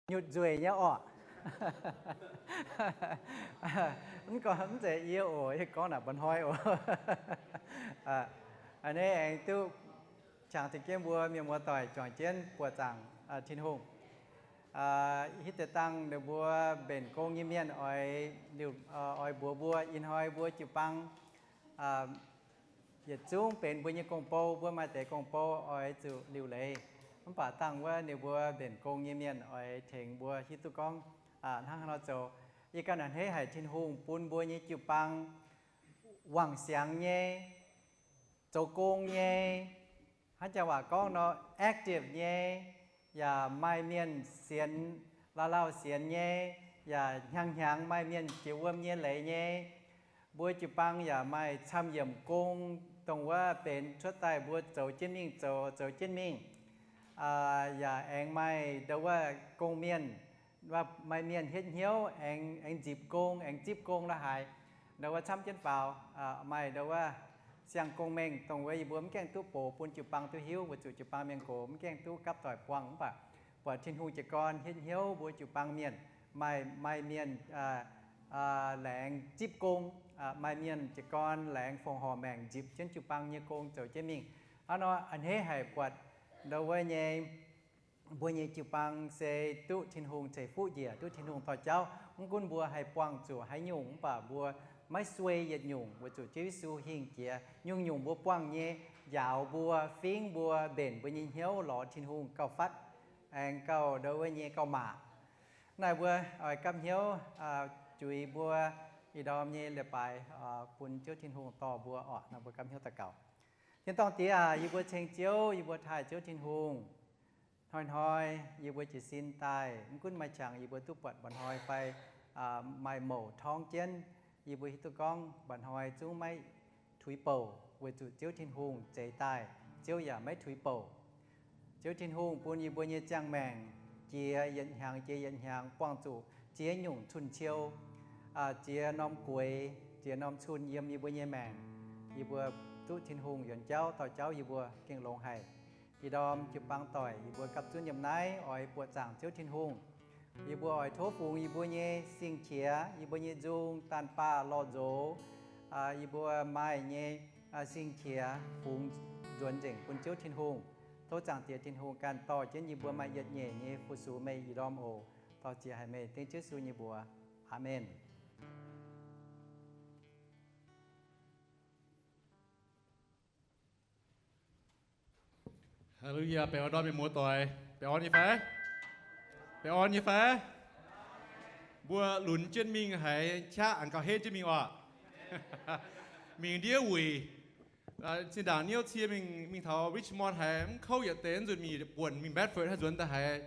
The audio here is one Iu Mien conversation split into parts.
nyutc nzueic nyei orqc. Mv gorngv, mv zeiz yie oc, yie gorngv naaic mba'hnoi oc. A'hneiv aengx duqv qangx tengx jienv mbuo mienh muoz-doic juangc jienv buoqc zaangc Tin-Hungh. Hitv deix dangh ninh mbuo mbenc gong nyei mienh oix liuc, oix mbuox mbuo ih hnoi mbuo jiu-baang yietc zungv benx mbuo nyei gong-bou, mbuo maaih deix gong-bou oix zuqc liuc leiz. Mv baac dangh wuov ninh mbuo mbenc gong nyei mienh oix tengx mbuo hiuv duqv gorngv hnangv haaix nor zoux. Yie ganh a'hneiv haic Tin-Hungh bun mbuo nyei jiu-baang wangc siangx nyei, zoux gong nyei, hnangv janx waac gorngv nor, active nyei, yaac maaih mienh sienx, lauh lauh sienx nyei, yaac hnyangx-hnyangx maaih mienh jiex wuom nyei leiz nyei. Mbuo jiu-baang yaac maaih camv-yiemc gong, dongh wuov benx cuotv daaih mbuo zoux jienv mingh zoux, zoux jienv mingh. Yaac aengx maaih ndau wuov gong-mienh, maaih mienh hietv hnyouv aengx, aengx nzipc gong, aengx zipv gong la'haaix, ndau wuov camv jienv faaux. Maaih ndau wuov siang-gong mengh, dongh wuov yie mbuo mv gaengh duqv box bun jiu-baang duqv hiuv, weic zuqc jiu-baang mienh gox mv gaengh duqv gapv doic buangh. Mv baac buatc Tin-Hungh jiez gorn hietv hnyouv mbuo jiu-baang mienh, maaih, maaih mienh laengz zipv gong, maaih mienh jiez gorn laengz fongc horc maengc nzipc jienv jiu-baang nyei gong zoux jienv mingh. Hnangv nor a'hneiv haic buatc ndau wuov nyei mbuo nyei jiu-baang se duqv Tin-Hungh ceix fuqv njiec, duqv Tin-Hungh dorh jauv. Mv gunv mbuo haih buangh zuqc haaix nyungc, mv baac mbuo maiv suei yietc nyungc, weic zuqc Ziouv Yesu hingh jiex. Nyungc-nyungc mbuo buangh nyei njaaux mbuo, fingv mbuo, mbenc mbuo nyei hnyouv lorz Tin-Hungh gauh fatv, aengx gauh ndau wuov nyei gauh maac. Naaiv mbuo oix gapv hnyouv juix mbuo ih ndorm nyei leiz-baaix bun Ziouv Tin-Hungh dorh mbuo orqc. Naaiv mbuo gapv hnyouv daux gaux. Tin-dorngh Diex aac, yie mbuo ceng Ziouv, yie mbuo taaih Ziouv Tin-Hungh. Hnoi-hnoi yie mbuo jiez sin daaih, mv gunv maaih qangx yie mbuo duqv buatc mba'hnoi fai maaih mouc torngv jienv, yie mbuo hiuv duqv gorngv mba'hnoi zungv maiv tuix bouc, weic zuqc Ziouv Tin-Hungh zeix daaih, Ziouv yaac maiv tuix bouc. Ziouv Tin-Hungh bun yie mbuo nyei ziangh maengc jiex yietc hnyangx jiex yietc hnyangx, buangh zuqc ziex nyungc cun-ciou, ziex norm gueix, ziex norm cun yiem yie mbuo nyei maengc. Yie mbuo duqv Tin-Hungh yuonx jauv dorh jauv yie mbuo gengh longx haic. Ih ndorm jiu-baang doic yie mbuo gapv zunv yiem naaiv oix buoqc zaangc Ziouv Tin-Hungh. Yie mbuo oix tov fungx yie mbuo nyei sing-qiex, yie mbuo nyei nzung, daanh baah, lorh nzox, yie mbuo maaih nyei sing-qiex fungx nzuonx nzengc bun Ziouv Tin-Hungh. Tov Zaangc Diex Tin-Hungh ganh dorh jienv yie mbuo maaih yietc nyeic nyei fu-sux meih ih ndorm oc. Dorh ziex haic meih dengv Ziouv Yesu nyei mbuox. Aamen. Haleluya, baengh orn ndorm mienh muoz-doic, baengh orn nyei fai? Baengh orn nyei fai? Mbuo lunx jienv mingh haiz qaqv aengx gauh henv jienv mingh oc. Mingh ndiev wuic. Zinh ndaangc niouv cie mingh, mingh taux Richmond haiz mv kouv yietc deix, nzunc mingh buonc mingh Bedford haaix nzuonx daaih haiz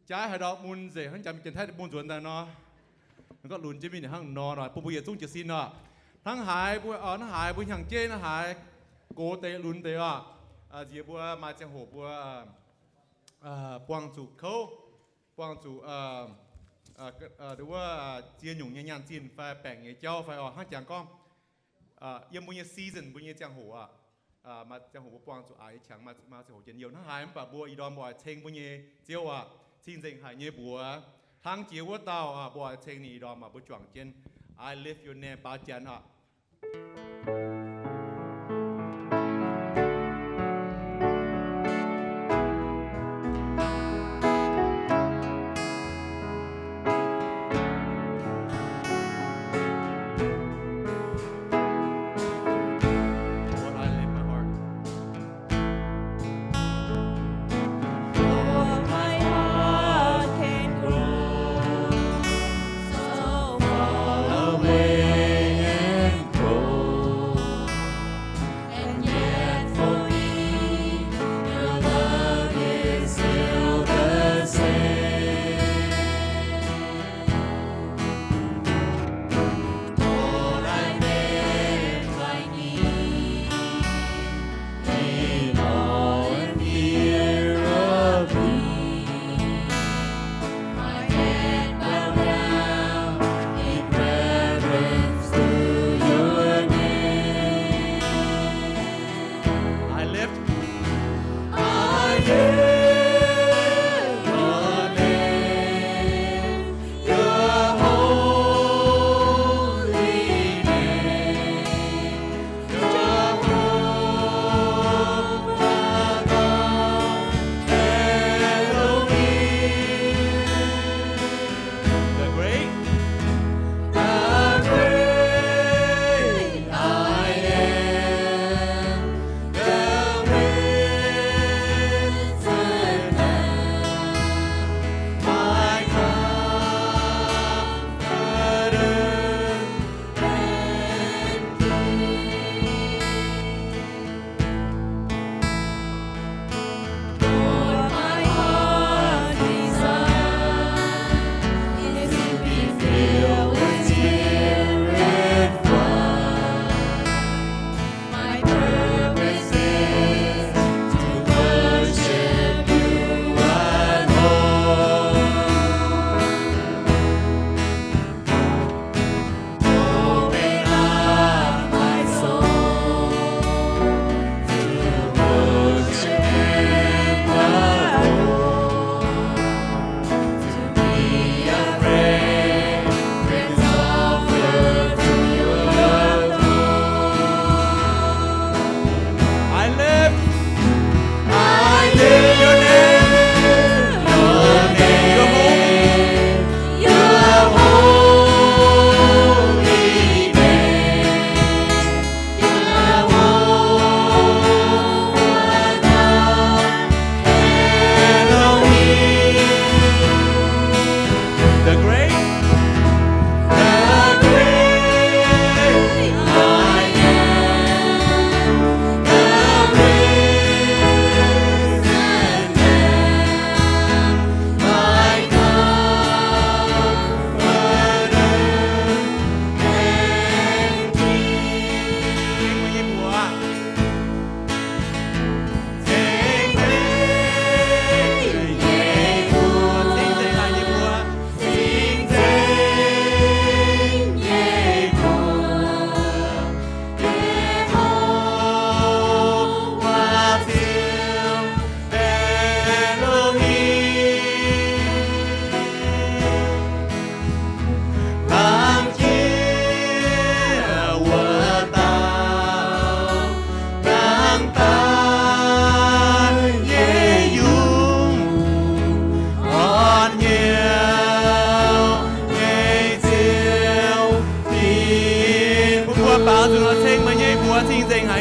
jaaiv haaix ndau mun nzengc, hnangv jangx mingh Janx-Taiv mun nzuonx daaih nor. Ninh gorngv lunx jienv mingh haic hnangv nor nor, bun mbuo yietc zungv jiez sin nor. Hnangv haaix mbuo, hnangv haaix mbuo hnyangx-jeiv hnangv haaix, gox deix lunx deix oc. Nziex mbuo maaih ziangh hoc mbuo buangh zuqc kouv, buangh zuqc wuov ziex nyungc nyei nyaanh zinh fai baengc nyei jauv fai oc, hnangv jangx gorngv yiem mbuo nyei season, mbuo nyei ziangh hoc aqv. Maaih ziangh hoc mbuo buangh zuqc aax nyei qangx, maaih ziangh hoc njien-youh hnangv haaix, mv baac mbuo ih ndorm mbuo oix ceng mbuo nyei Ziouv aac, cing-nzengc haic nyei mbuox. Hnangv jiex wuov dauh aac, mbuo oix ceng ninh ih ndorm aac, mbuo juangc jienv I lift your name, baaux Janx aac. Lord, I lift my heart. For my heart can grow so far away and grow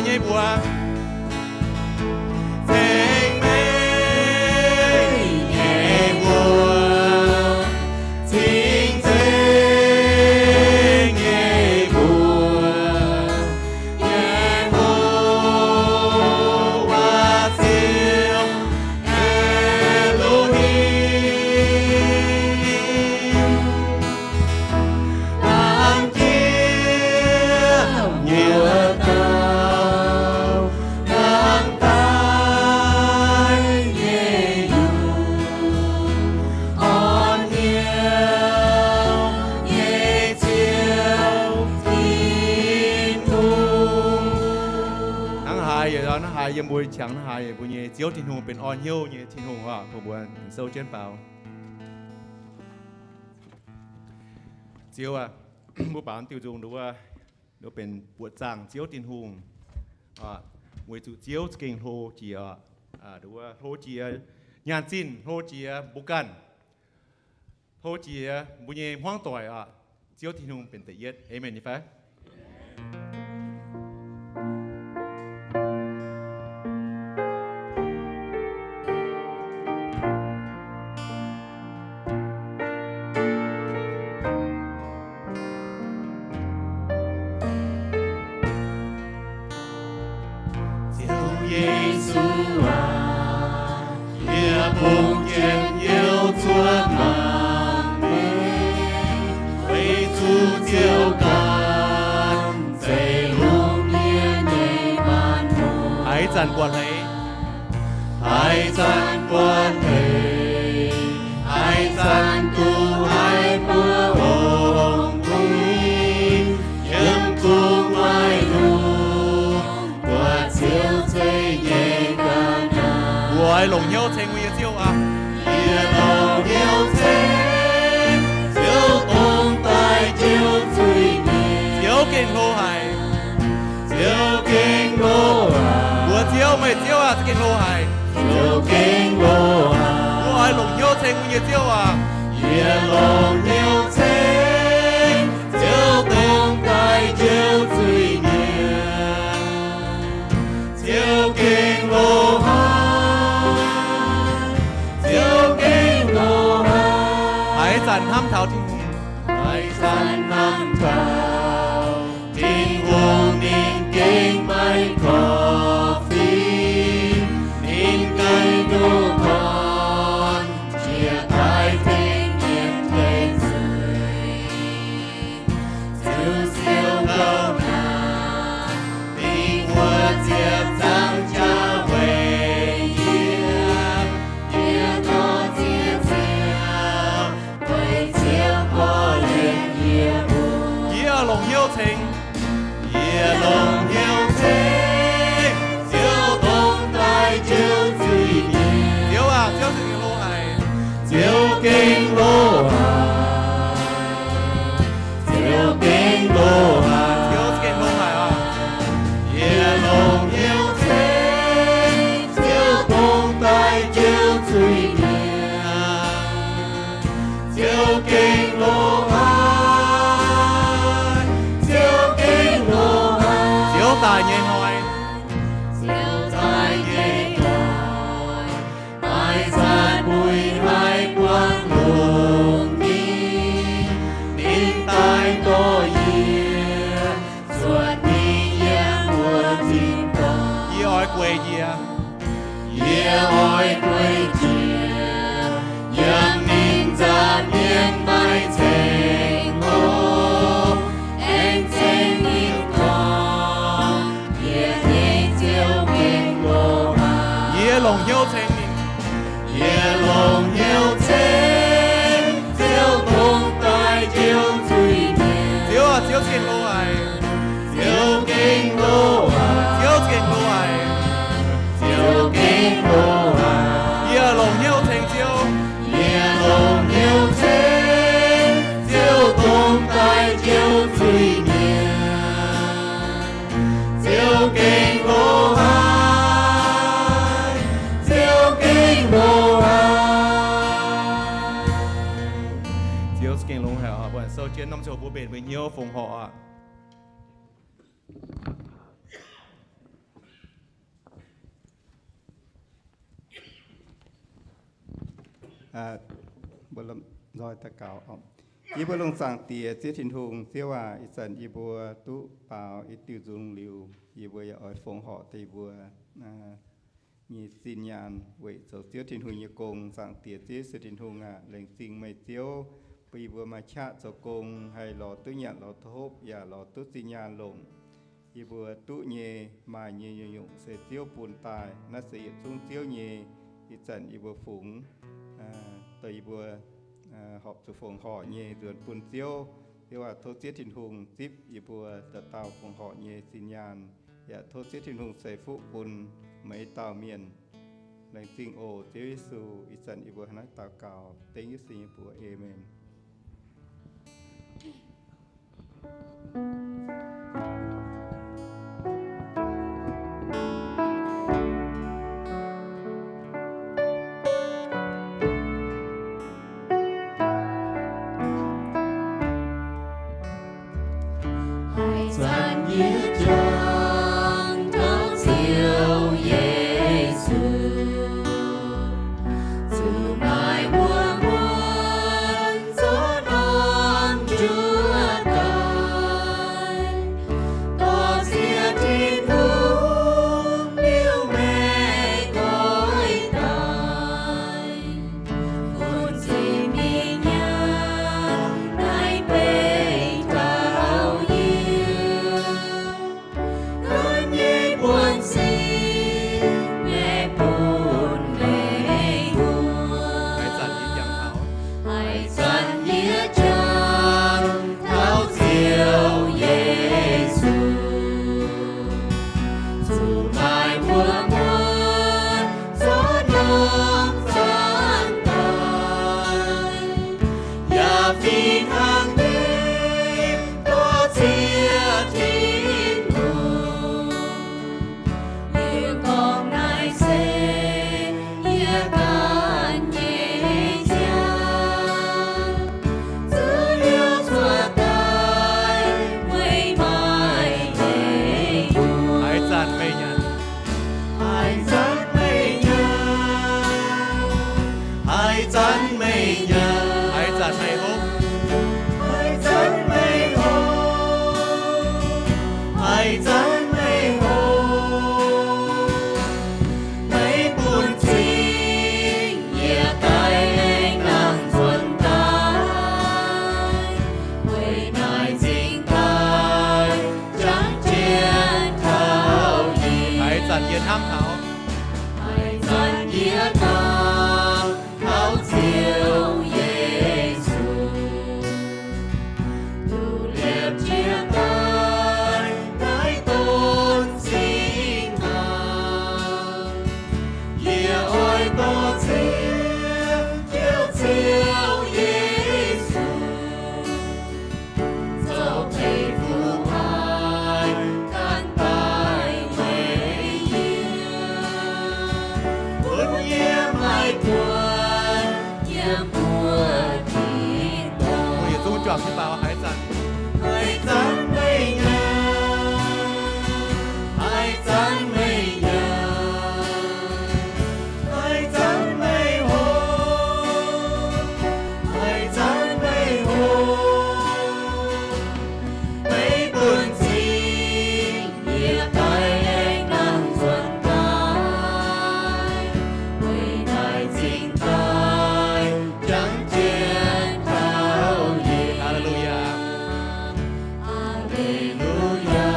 nyei mbuox, ceng-mengh nyei mbuox, cing-nzengc nyei mbuox, Yehowa Ziouv, Aa^lo^him. Laangz jiex nyei dauh, laangz daaih nyei yungh, orn hnyouv nyei Ziouv Tin-Hungh. Hnangv haaix, hnangv haaix yiem mbuo qangx, hnangv haaix mbuo nyei Ziouv Tin-Hungh benx orn hnyouv nyei Tin-Hungh oc. Mbuo, mbuo sou jienv faaux. Ziouv aac, mbuo baamz diuh nzung nduov, nduov benx buoqc zaangc Ziouv Tin-Hungh, weic zuqc Ziouv za'gengh hlo jiex, nduov hlo jiex nyaanh zinh, hlo jiex mbuo ganh, hlo jiex mbuo nyei hmuangv doic oc. Ziouv Tin-Hungh benx da'yietv. Aamen nyei fai? Ziouv Yesu aac, yie bungx jienv Ziouv cuotv mangc meih, weic zuqc Ziouv ganh zeiz lungh ndiev nyei maanc muoz. Haaix zanc buatc hleix, haaix zanc buatc hleix, haaix zanc duqv haiz mbuo ong-huin yiem gu'nguaaic lungh buatc Ziouv zeiv nyei ga'naaiv. Mbuo oix longc hnyouv ceng mbuo nyei Ziouv aac. Yie longc hnyouv ceng Ziouv dongh daaih njoux zuiz-mienh. Ziouv gengh hlo haic. Ziouv gengh hlo haic. Mbuox Ziouv, meih Ziouv aac, za'gengh hlo haic. Ziouv gengh hlo haic. Mbuo oix longc hnyouv ceng mbuo nyei Ziouv aac. Yie longc hnyouv ceng Ziouv dongh daaih njoux zuiz-mienh. Ziouv gengh hlo haic. Ziouv gengh hlo haic. Haaix zanc hnamv taux Tin-Hungh, haaix zanc hnamv taux Tin-Hungh, ninh gengh maiv korv fim ninh ganh nyei Dorn, jiex daaih tengx mienh tengx zuiz. Ziouv siou gouv naanc, dingc wuov ziepc nzaangc jauv weic yie. Yie dorh ziex ziouv, weic Ziouv korv-lienh yie mbuo. Yie longc hnyouv ceng. Yie longc hnyouv ceng Ziouv dongh daaih njoux zuiz-mienh. Ziouv aac, Ziouv za'gengh hlo haic. Ziouv gengh hlo haic. Ziouv gengh hlo haic. Ziouv gengh hlo haic oc. Yie longc hnyouv ceng Ziouv dongh daaih njoux zuiz-mienh. Ziouv gengh hlo haic. Ziouv gengh hlo haic. Ziouv daic nyei hnoi, Ziouv daic nyei hnoi, maaih za'gengh mbuo haih buangh longx ninh. Ninh daaih dorh yie, zuotc ninh yiem wuov tin-dorngh. Yie oix gueic njiec. Yie oix gueic njiec yiem ninh nza'hmien maiv ceng hlo, aengx ceng ninh gorngv, Yie nyei Ziouv gengh hlo haic. Yie longc hnyouv ceng ninh. Yie longc hnyouv ceng Ziouv dongh daaih njoux zuiz-mienh. Ziouv aac, Ziouv gengh hlo haic. Ziouv gengh hlo haic. Ziouv gengh hlo haic. Ziouv gengh hlo haic. Yie longc hnyouv ceng Ziouv. Yie longc hnyouv ceng Ziouv dongh daaih njoux zuiz-mienh. Ziouv gengh hlo haic. Ziouv gengh hlo haic. Ziouv gengh hlo haic oc. Mbuo sou jienv norm ziouc mbuo mbenc mbuo hnyouv fongc horc aqv. Mbuo lomh nzoih daux gaux oc. Yie mbuo longc zaangc Diex Ziouv Tin-Hungh, Ziouv aac, ih zanc yie mbuo duqv baaux i diuh nzung liuz, yie mbuo yaac oix fongc horc deix yie mbuo nyei zinh nyaanh weic zoux Ziouv Tin-Hungh nyei gong. Zaangc Diex Ziouv Yesu Tin-Hungh aac, laengz zingh meih Ziouv, bun yie mbuo maaih qaqv zoux gong, haih lorz duqv nyanc lorz duqv hopv, yaac lorz duqv zinh nyaanh longc. Yie mbuo duqv nyei, maaih nyei nyungc-nyungc se Ziouv bun daaih. Naaiv se yietc zungv Ziouv nyei. Ih zanc yie mbuo fungx dongh yie mbuo horpc zuqc fongc horc nyei nzuonx bun Ziouv. Ziouv aac, tov Ziouv Tin-Hungh zipv yie mbuo dauh dauh fongc horc nyei zinh nyaanh, yaac tov Ziouv Tin-Hungh ceix fuqv bun meih dauh mienh. Laengz zingh oc, Ziouv Yesu. Ih zanc yie mbuo hnangv naaiv daux gaux dengv Yesu nyei mbuox. Aamen. Haaix zanc yie jangx taux Ziouv Yesu, zuqc naaiv wuom muonz zorqv norm njuov daaih, dorh Ziouv Tin-Hungh liuz meih oix daaih, bun zinh mingh nyaanh naaiv beiv taux yie. Gunv nyei buonv-sin meih bun meih nguoqv. Haaix zanc yie jangx taux, haaix zanc yie jangx taux Ziouv Yesu, zuqc naaiv wuom muonz zorqv norm zanc daaih, yaac fih hnangv deix dorh Ziouv Tin-Hungh. Yie gorngv naaiv se yie ganh nyei ziangh, zuqc liuz cuotv daaih weic maaih eix muoz. Haaix zanc meih nyanc, haaix zanc meih nyanc, haaix zanc meih nyanc, haaix zanc meih hopv, haaix zanc meih hopv, haaix zanc meih hopv, meih bun cing yie daaih aengx nangh nzuonx daaih, weic naaiv cingx daaih jangx jienv taux yie. Haaix zanc yie hnamv taux, haaix zanc yie hnamv taux Ziouv Yesu, duqv liepc jiez daaih naaiv donx singx hnaangx, yie oix dorh cing Ziouv, Ziouv Yesu, zoux beiv fuqv haic ganh daaih weic yie, bun yie maaih buonc yiem wuov tin-dorngh. Mbuo yietc zungv juangc jienv baaux, haaix zanc, haaix zanc meih nyanc, haaix zanc meih nyanc, haaix zanc meih hopv, haaix zanc meih hopv, meih bun cing yie daaih aengx nangh nzuonx daaih, weic naaiv cingx daaih jangx jienv taux yie. Aa^le^lu^yaa. Aa^le^lu^yaa.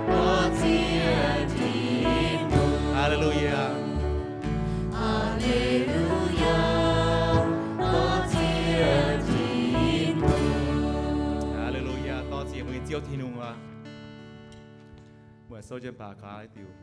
Dorh Ziouv Tin-Hungh. Aa^le^lu^yaa. Aa^le^lu^yaa. Dorh Ziouv Tin-Hungh. Aa^le^lu^yaa. Dorh Ziouv, meih nyei Ziouv Tin-Hungh aac. Mbuo souv jienv baaux gaax diuc.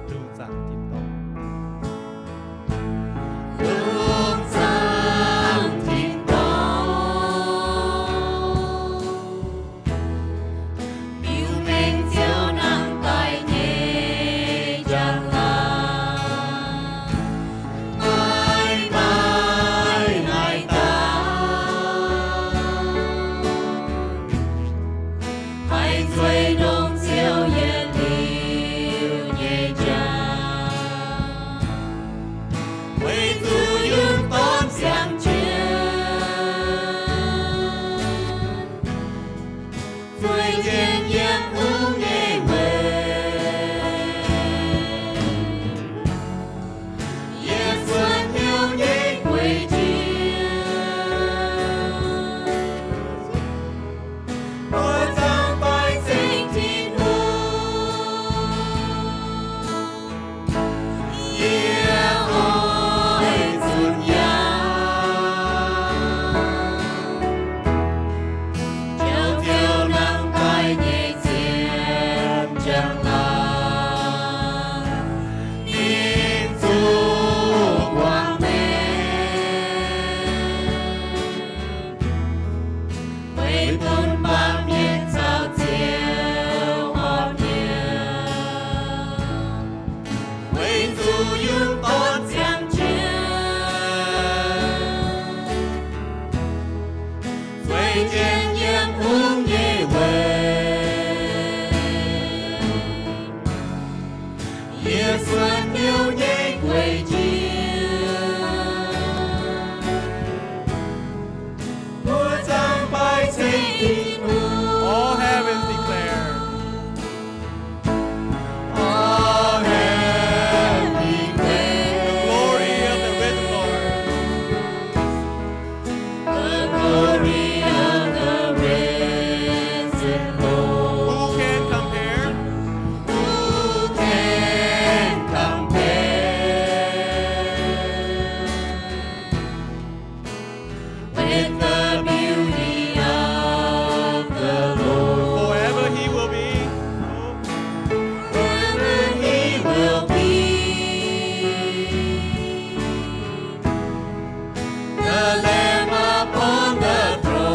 Lungh zaangc Yie zunh Ziouv nyei gueic jiex, mbuo zaangc baeqc ceng Tin-Hungh. All heaven declare. All heaven declare the glory of the risen Lord. The glory of the risen Lord. Who can compare? Who can compare with the beauty of the Lord? Forever he will be. Forever he will be. The Lamb upon the throne.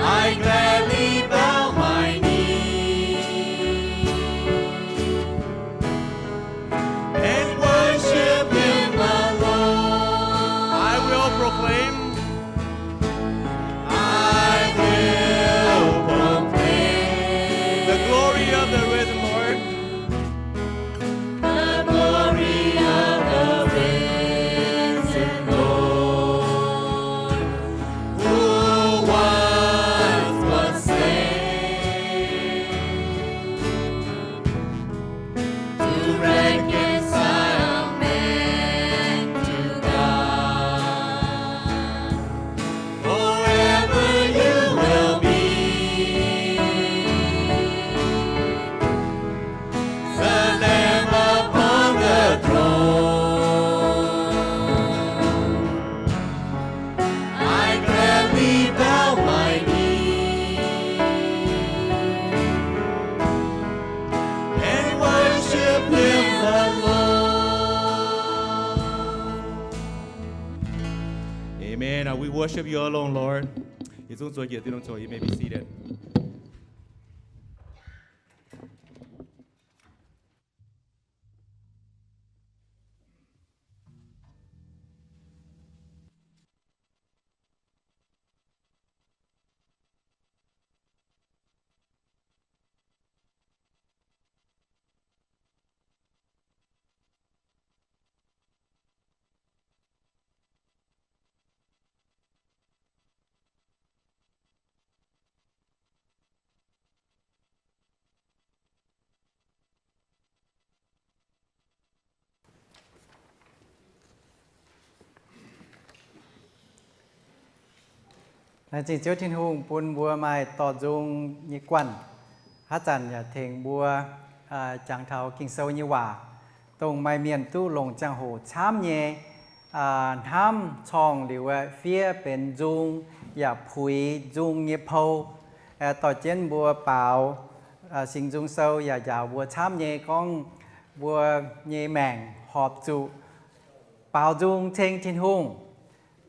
I gladly bow my knee and worship him alone. I will proclaim, I will proclaim the glory of the risen Lord. The glory of the risen Lord, who once was slain to reconcile man to God. Forever you will be the Lamb upon the throne. I gladly bow my knee and worship him alone. Amen. Uh, we worship you alone, Lord. Yietc zungv zuov jiex Tin-Hungh coc. You may be seated. Laengz zingh Ziouv Tin-Hungh bun mbuo maaih dorh nzung nyei guanh. Haaix zanc yaac tengx mbuo jangx taux Ging-Sou nyei waac, dongh maaih mienh duqv longc ziangh hoc camv nyei hnamv corngh liuz fiev benx nzung yaac puix nzung nyei pou. Dorh jienv mbuo baaux Singx Nzung Sou yaac njaaux mbuo camv nyei gorngv mbuo nyei maengc horpc zuqc baaux nzung ceng Tin-Hungh.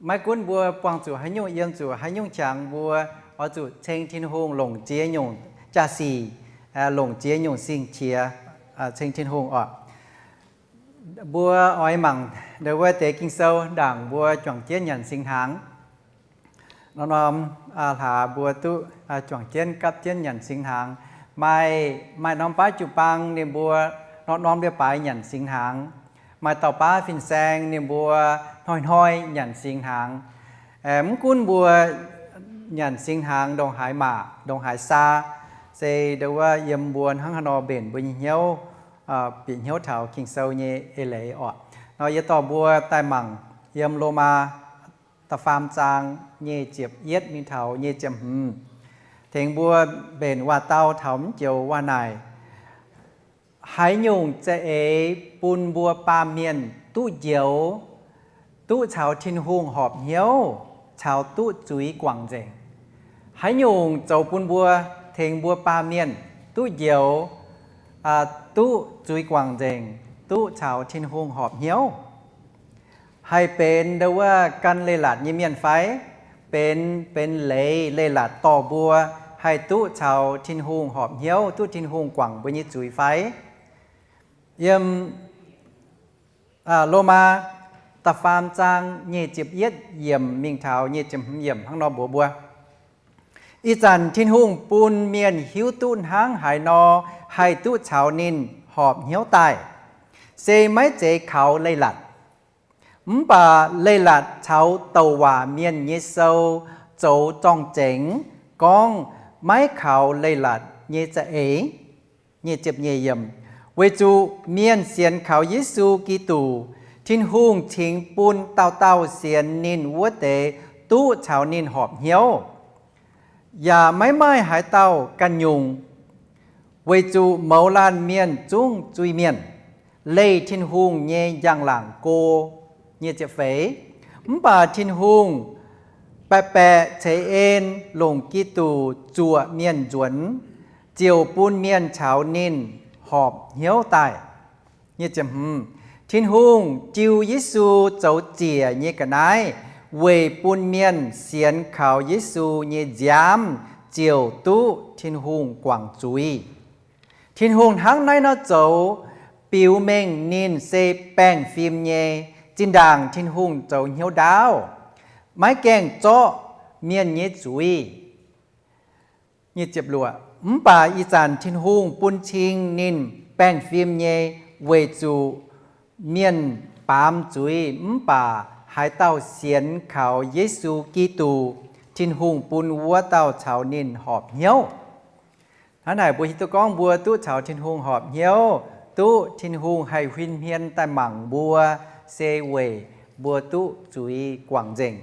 Maiv gunv mbuo buangh zuqc haaix nyungc, yiem zuqc haaix nyungc qangx, mbuo oix zuqc ceng Tin-Hungh, longc ziex nyungc jaa-sic, longc ziex nyungc sing-qiex ceng Tin-Hungh oc. Mbuo oix mangc ndau wuov deix Ging-Sou ndaangc mbuo juangc jienv nyanc singx hnaangx. Norm-norm hlaax mbuo duqv juangc jienv gapv jienv nyanc singx hnaangx. Maaih, maaih norm baav jiu-baang ninh mbuo norm-norm leiz-baaix nyanc singx hnaangx. Maaih dauh baav fin-saeng ninh mbuo hnoi-hnoi nyanc singx hnaangx. Mv gunv mbuo nyanc singx hnaangx ndongc haaix maac, ndongc haaix saa, se ndau wuov yiem mbuo hnangv haaix nor mbenc mbuo nyei hnyouv, bieqc hnyouv taux Ging-Sou nyei eix leiz oc. Nor yie dorh mbuo daaih mangc yiem Lomaa da'faam zaang nyic ziepc yietv mingh taux nyic ziepc hmz. Tengx mbuo mbenc waac-dau taux mv joux waac naaic. Haaix nyungc za'eix bun mbuo baamh mienh duqv njoux, duqv caux Tin-Hungh horpc hnyouv, caux duqv zuiz guangc nzengc? Haaix nyungc zoux bun mbuo, tengx mbuo baamh mienh duqv njoux, duqv zuiz guangc nzengc, duqv caux Tin-Hungh horpc hnyouv? Haih benx ndau wuov gan leiz-latc nyei mienh fai? Benx, benx leiz leiz-latc dorh mbuo haih duqv caux Tin-Hungh horpc hnyouv, duqv Tin-Hungh guangc mbuo nyei zuiz fai? Yiem Lomaa da'faam zaang nyic ziepc yietv yiemc mingh taux nyic ziepc hmz yiemc hnangv nor mbuox mbuo, ih zanc Tin-Hungh bun mienh hiuv duqv hnangv haaix nor haih duqv caux ninh horpc hnyouv daaih, se maiv zeiz kaux leiz-latc. Mv baac leiz-latc caux douc waac mienh nyei sou zoux zorng-zengx gorngv maiv kaux leiz-latc nyei za'eix. Weic zuqc mienh sienx kaux Yesu Giduc, Tin-Hungh cingx bun dauh dauh sienx ninh wuov deix duqv caux ninh horpc hnyouv, yaac maiv maaih haaix dauh ganh nyungc, weic zuqc mouz laanh mienh zungv zuiz-mienh, leih Tin-Hungh nyei njang-laangc go. Mv baac Tin-Hungh baeqc baeqc ceix en longc Giduc zuoqc mienh nzuonx, ziouc bun mienh caux ninh horpc hnyouv daaih. Tin-Hungh jiu Yesu zoux ziec nyei ga'naaiv weic bun mienh sienx kaux Yesu nyei nziaamv ziouc duqv Tin-Hungh guangc zuiz. Tin-Hungh hnangv naaiv nor zoux biux mengh ninh se baengh fim nyei. Zinh ndaangc Tin-Hungh zoux hnyouv ndaauv, maiv gaengh zorqv mienh nyei zuiz. Mv baac ih zanc Tin-Hungh bun cing ninh baengh fim nyei, weic zuqc mienh baamz zuiz mv baac haaix dauh sienx kaux Yesu Giduc, Tin-Hungh bun wuov dauh caux ninh horpc hnyouv. Hnangv naaic mbuo hiuv duqv gorngv mbuo duqv caux Tin-Hungh horpc hnyouv, duqv Tin-Hungh haih huin hmien daaih mangc mbuo, se weic mbuo duqv zuiz guangc nzengc.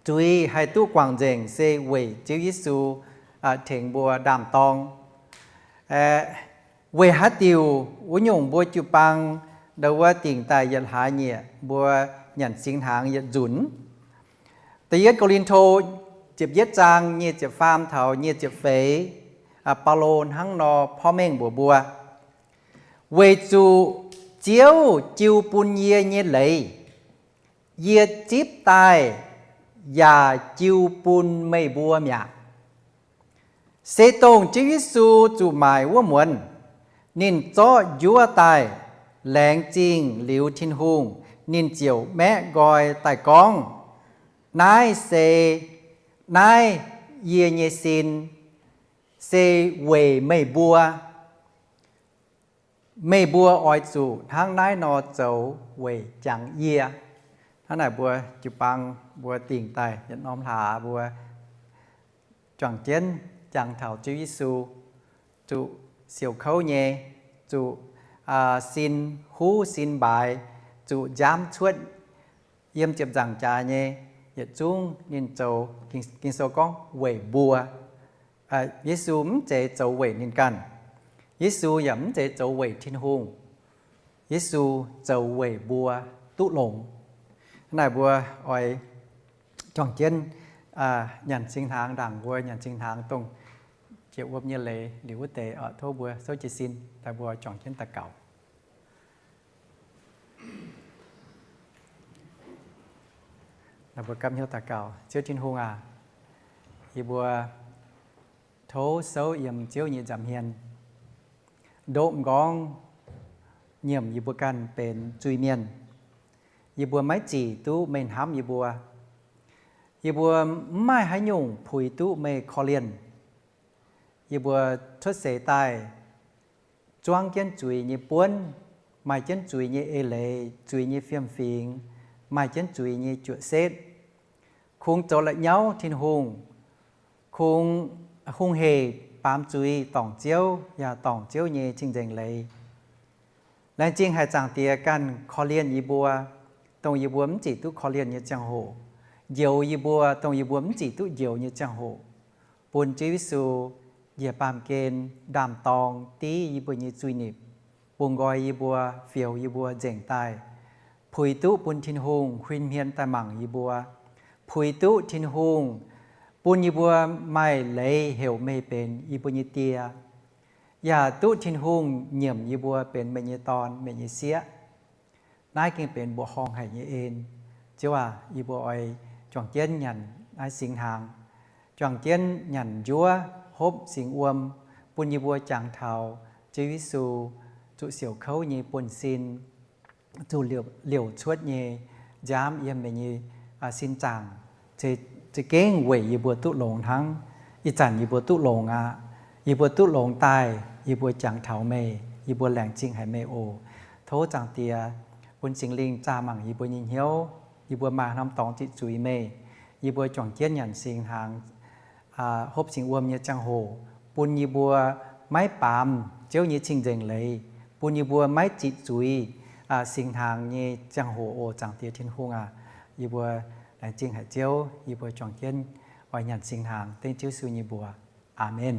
Zuiz haih duqv guangc nzengc se weic Ziouv Yesu tengx mbuo ndaam-dorng. Weic haaix diuc wuov nyungc mbuo jiu-baang ndau wuov dingc daaih yietc hlaax nyieqc mbuo nyanc singx hnaangx yietc nzunc. Da'yietv Ko^lin^to ziepc yietv zaang nyic ziepc faam taux nyic ziepc feix, Baulo hnangv nor porv mengh mbuox mbuo, weic zuqc Ziouv jiu bun yie nyei leiz, yie zipv daaih yaac jiu bun meih mbuo mi'aqv. Se dongh Ziouv Yesu zuqc maaic wuov muonz, ninh zorqv njuov daaih, laengz zingh liuz Tin-Hungh, ninh ziouc maeqv nqoi daaih gorngv, naaiv se, naaiv yie nyei sin, se weic meih mbuo. Meih mbuo oix zuqc hnangv naaiv nor zoux weic jangx yie. Hnangv naaic mbuo jiu-baang mbuo dingc daaih yietc norm hlaax mbuo juangc jienv jangx taux Ziouv Yesu, zuqc siouc kouv nyei, zuqc sin huv sin mbaaix, zuqc nziaamv cuotv yiem ziepc nzaangc jaax nyei, yietc zungv ninh zoux, Ging-Sou gorngv weic mbuo. Yesu mv zeiz zoux weic ninh ganh. Yesu yaac mv zeiz zoux weic Tin-Hungh. Yesu zoux weic mbuo duqv longx. Hnangv naaic mbuo oix juangc jienv nyanc singx hnaangx, ndaangc mbuo nyanc singx hnaangx dongh jiex wuom nyei leiz liuz wuov deix, tov mbuo souv jiez sin daaih, mbuo juangc jienv daux gaux. Mbuo gapv hnyouv daux gaux. Ziouv Tin-Hungh aac, yie mbuo tov souv yiem Ziouv nyei nza'hmien, ndoqv m'nqorngv nyiemc yie mbuo ganh benx zuiz-mienh. Yie mbuo maiv zic duqv meih hnamv yie mbuo. Yie mbuo mv maaih haaix nyungc puix duqv meih korv-lienh. Yie mbuo cuotv seix daaih zuangv jienv zuiz nyei buonv, maaih jienv zuiz nyei eix leiz, zuiz nyei fiem-fingx, maaih jienv zuiz nyei juoqc setv. Kungx zoux la'nyauv Tin-Hungh, kungx hungh hec baamz zuiz dorngc Ziouv yaac dorngc Ziouv nyei cing-nzengc leiz. Laengz zingh haic Zaangc Diex ganh korv-lienh yie mbuo, dongh yie mbuo mv zic duqv korv-lienh nyei ziangh hoc, njoux yie mbuo, dongh yie mbuo mv zic duqv njoux nyei ziangh hoc, bun Ziouv Yesu njiec baamh gen ndaam-dorng div yie mbuo nyei zuiz-nipc, bungx nqoi yie mbuo, fioux yie mbuo nzengc daaih, puix duqv bun Tin-Hungh huin hmien daaih mangc yie mbuo, puix duqv Tin-Hungh bun yie mbuo maaih leiz heuc meih benx yie mbuo nyei Die, yaac duqv Tin-Hungh nyiemc yie mbuo benx meih nyei dorn, meih nyei sieqv. Naaiv gengh benx mbuoqc horngh haic nyei en. Ziouv aac, yie mbuo oix juangc jienv nyanc naaiv singx hnaangx, juangc jienv nyanc njuov hopv singx wuom, bun yie mbuo jangx taux Ziouv Yesu zuqc siouc kouv nyei buonv-sin. zuqc liouc, liouc cuotv nyei nziaamv yiem meih nyei sin zaangc, za'gengh weic yie mbuo duqv longx hnangv. Ih zanc yie mbuo duqv longx aqv. Yie mbuo duqv longx daaih, yie mbuo jangx taux meih, yie mbuo laengz zingh haic meih oc. Tov Zaangc Diex bun Singx Lingh zaah mangc yie mbuo nyei hnyouv, yie mbuo maaih norm dorngx ziqc zuiz meih, yie mbuo juangc jienv nyanc singx hnaangx, hopv singx wuom nyei ziangh hoc, bun yie mbuo maiv baamz Ziouv nyei cing-nzengc leiz, bun yie mbuo maiv ziqc zuiz singx hnaangx nyei ziangh hoc oc. Zaangc Diex Tin-Hungh aac, yie mbuo laengz zingh haic Ziouv, yie mbuo juangc jienv oix nyanc singx hnaangx dengv Ziouv Yesu nyei mbuox. Aamen.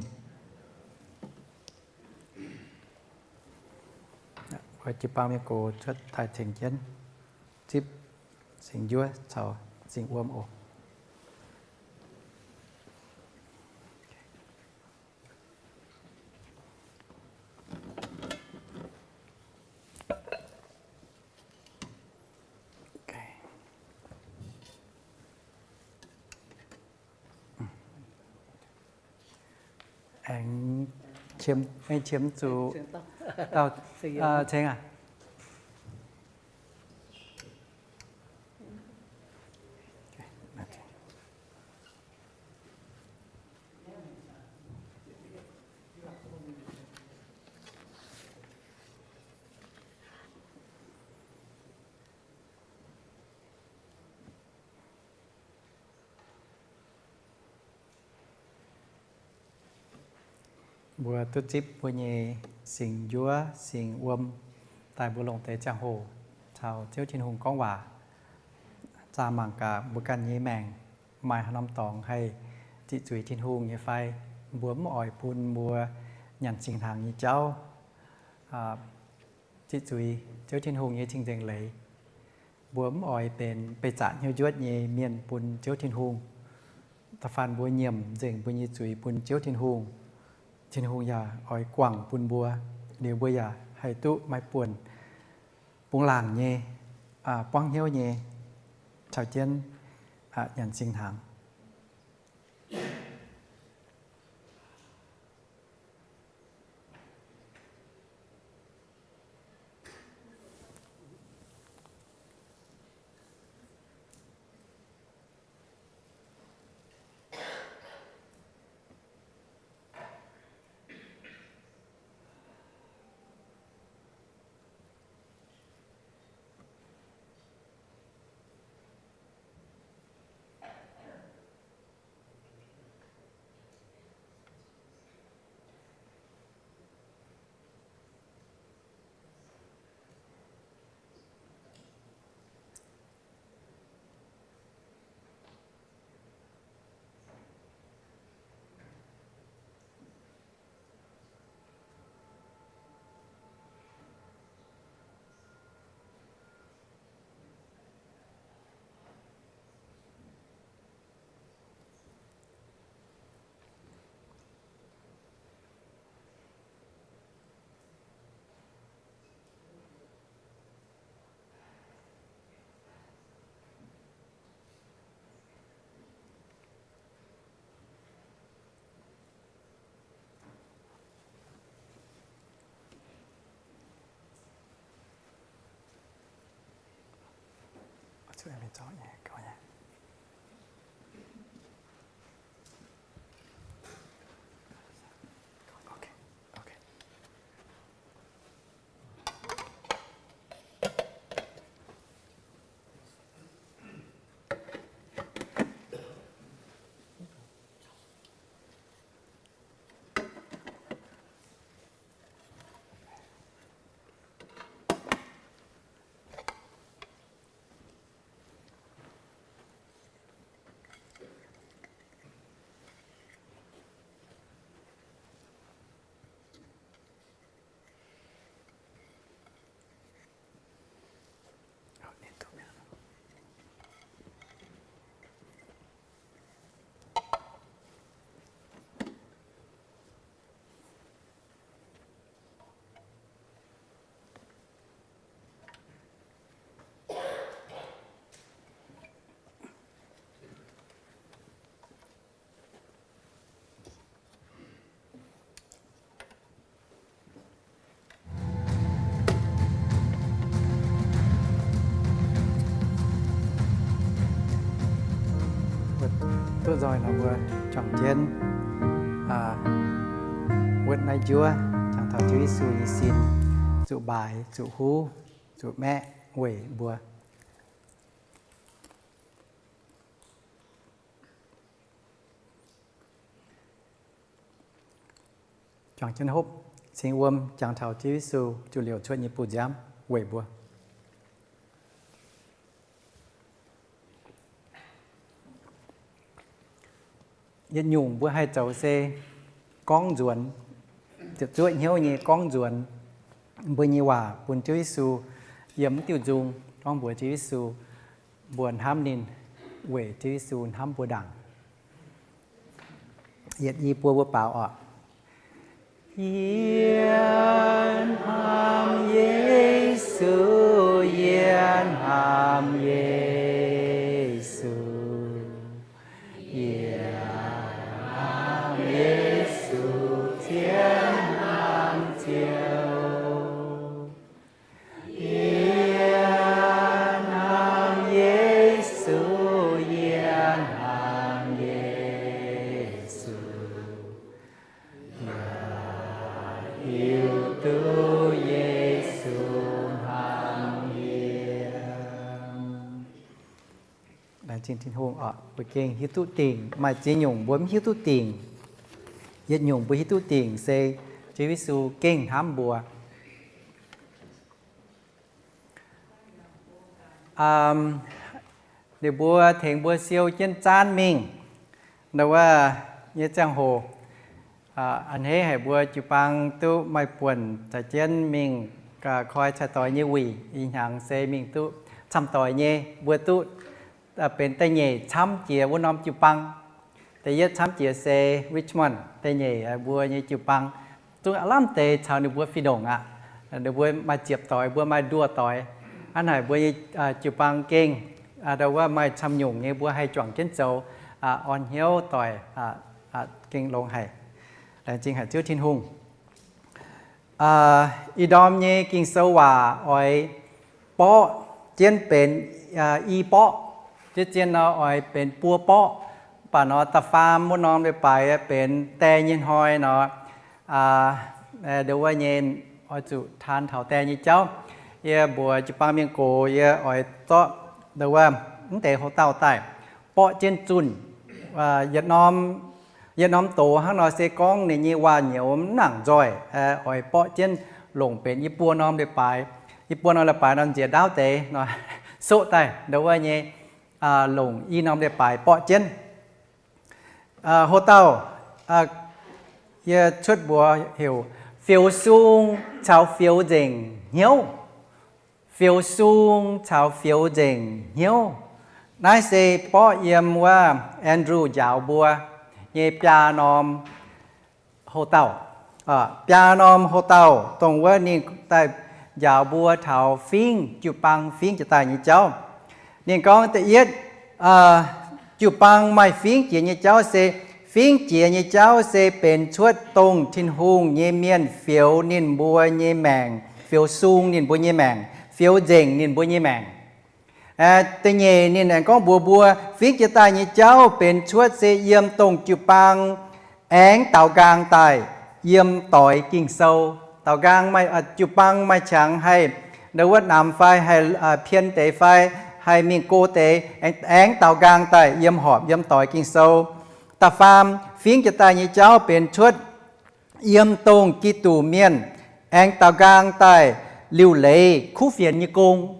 Oix jiu-baang mienh gox cuotv daaih ceng jienv zipv singx njuov caux singx wuom oc. Aengx qiemx, aengx qiemx zuqc dauh ceng aac. Mbuo duqv zipv mbuo nyei singx njuov, singx wuom daaih mbuo longc deix ziangh hoc caux Ziouv Tin-Hungh gorngv waac. Zaah mangc gaax mbuo ganh nyei maengc maaih haaix norm dorngx haih ziqc zuiz Tin-Hungh nyei fai? Mbuo mv oix bun mbuo nyanc singx hnaangx nyei jauv ziqc zuiz Ziouv Tin-Hungh nyei cing-nzengc leiz. Mbuo mv oix benx beih zaqc hnyouv njuotv nyei mienh bun Ziouv Tin-Hungh. Da'faanh mbuo nyiemc nzengc mbuo nyei zuiz bun Ziouv Tin-Hungh, Tin-Hungh yaac oix guangc bun mbuo. Liuz mbuo yaac haih duqv maaih buonc bungx laangc nyei, buangv hnyouv nyei caux jienv nyanc singx hnaangx. Nzoih nor mbuo juangc jienv wuotv naaiv njuov, jangx taux Ziouv Yesu nyei sin, zuqc mbaaix, zuqc huv, zuqc maeqv weic mbuo. Juangc jienv hopv, cingx wuom jangx taux Ziouv Yesu zuqc liouc cuotv nyei buoz-nziaamv weic mbuo. Yietc nyungc mbuo haih zoux se gorngv nzuonx, ziepc zuoqv hnyouv nyei gorngv nzuonx mbuo nyei waac bun Ziouv Yesu yiem mv diuh nzung, gorngv mbuox Ziouv Yesu mbuo hnamv ninh, weic Ziouv Yesu hnamv mbuo ndaangc. Yietc i buo mbuo baaux oc. Yie hnamv Yesu, yie hnamv Yesu, yie hnamv Yesu, Ziouv hnamv Ziouv. Yie hnamv Yesu, yie hnamv Yesu, yie hiuv duqv Yesu hnamv yie. Laengz zingh Tin-Hungh oc, mbuo gengh hiuv duqv dingc. Maaih ziex nyungc mbuo mv hiuv duqv dingc. Yietc nyungc mbuo hiuv duqv dingc se Ziouv Yesu gengh hnamv mbuo. Ninh mbuo tengx mbuo siou jienv zaanv mingh. Ndau wuov nyei ziangh hoc, a'hneiv haic mbuo jiu-baang duqv maaih buonc caux jienv mingh koi cai-doix nyei wuic. Ih hnyangx se mingh duqv camv doic nyei, mbuo duqv benx da'nyeic camv jiex wuov norm jiu-baang. Da'yietv camv jiex se Richmond, da'nyeic mbuo nyei jiu-baang. Zungv lamh deix caux ninh mbuo fih ndongc aqv. Ninh mbuo maaih ziepc doix, mbuo maaih nduoh doix. Hnangv naaic mbuo nyei jiu-baang gengh ndau wuov maaih camv nyungc nyei mbuo haih juangc jienv zoux, orn hnyouv doic, gengh longx haic. Laengz zingh haic Ziouv Tin-Hungh. Ih ndorm nyei Ging-Sou waac oix borqv jienv benx i borqv, zien-zien nor oix benx buo borqv. Mv baac nor da'faam wuov norm leiz-baaix benx die nyei hnoi nor, ndau wuov nyei oix zuqc taan taux die nyei jauv. Yie mbuox jiu-baang mienh gox yie oix zorqv ndau wuov mv deix houx-dauh daaih borqv jienv zunh. Yietc norm doz hnangv nor se gorngv ninh nyei waac-nyouz mv nangc nzoih, oix borqv jienv longc benx i buo norm leiz-baaix. I buo norm leiz-baaix nor nziex ndaauv deix nor, soqv daaih ndau wuov nyei longc i norm leiz-baaix borqv jienv. Houx-dauh yie cuotv mbuox heuc Fioux Sung caux Fioux Nzengc Hnyouv. Fioux Sung caux Fioux Nzengc Hnyouv. Naaiv se borqv yiem wuov Andrew njaaux mbuo nyei biaa norm houx-dauh. Biaa norm houx-dauh dongh wuov ninh daaih njaaux mbuo taux fingv jiu-baang fingv jiex daaih nyei jauv. Ninh gorngv da'yietv, jiu-baang maaih fingv jiex nyei jauv se, fingv jiex nyei jauv se benx cuotv dongh Tin-Hungh nyei mienh fioux ninh mbuo nyei maengc, fioux sung ninh mbuo nyei maengc, fioux nzengc ninh mbuo nyei maengc. Da'nyeic ninh aengx gorngv mbuox mbuo fingv jiex daaih nyei jauv benx cuotv se yiem dongh jiu-baang aengx daaux nqaang daaih yiem doix Ging-Sou. Daaux nqaang maaih, jiu-baang maaih qangx haih ndau wuov namx fai haih pien deix fai haih mingh go deix, aengx daaux nqaang daaih yiem horpc yiem doix Ging-Sou. Da'faam, fingv jiex daaih nyei jauv benx cuotv yiem dongh Giduc mienh aengx daaux nqaang daaih liuc leiz kuv fienx nyei gong.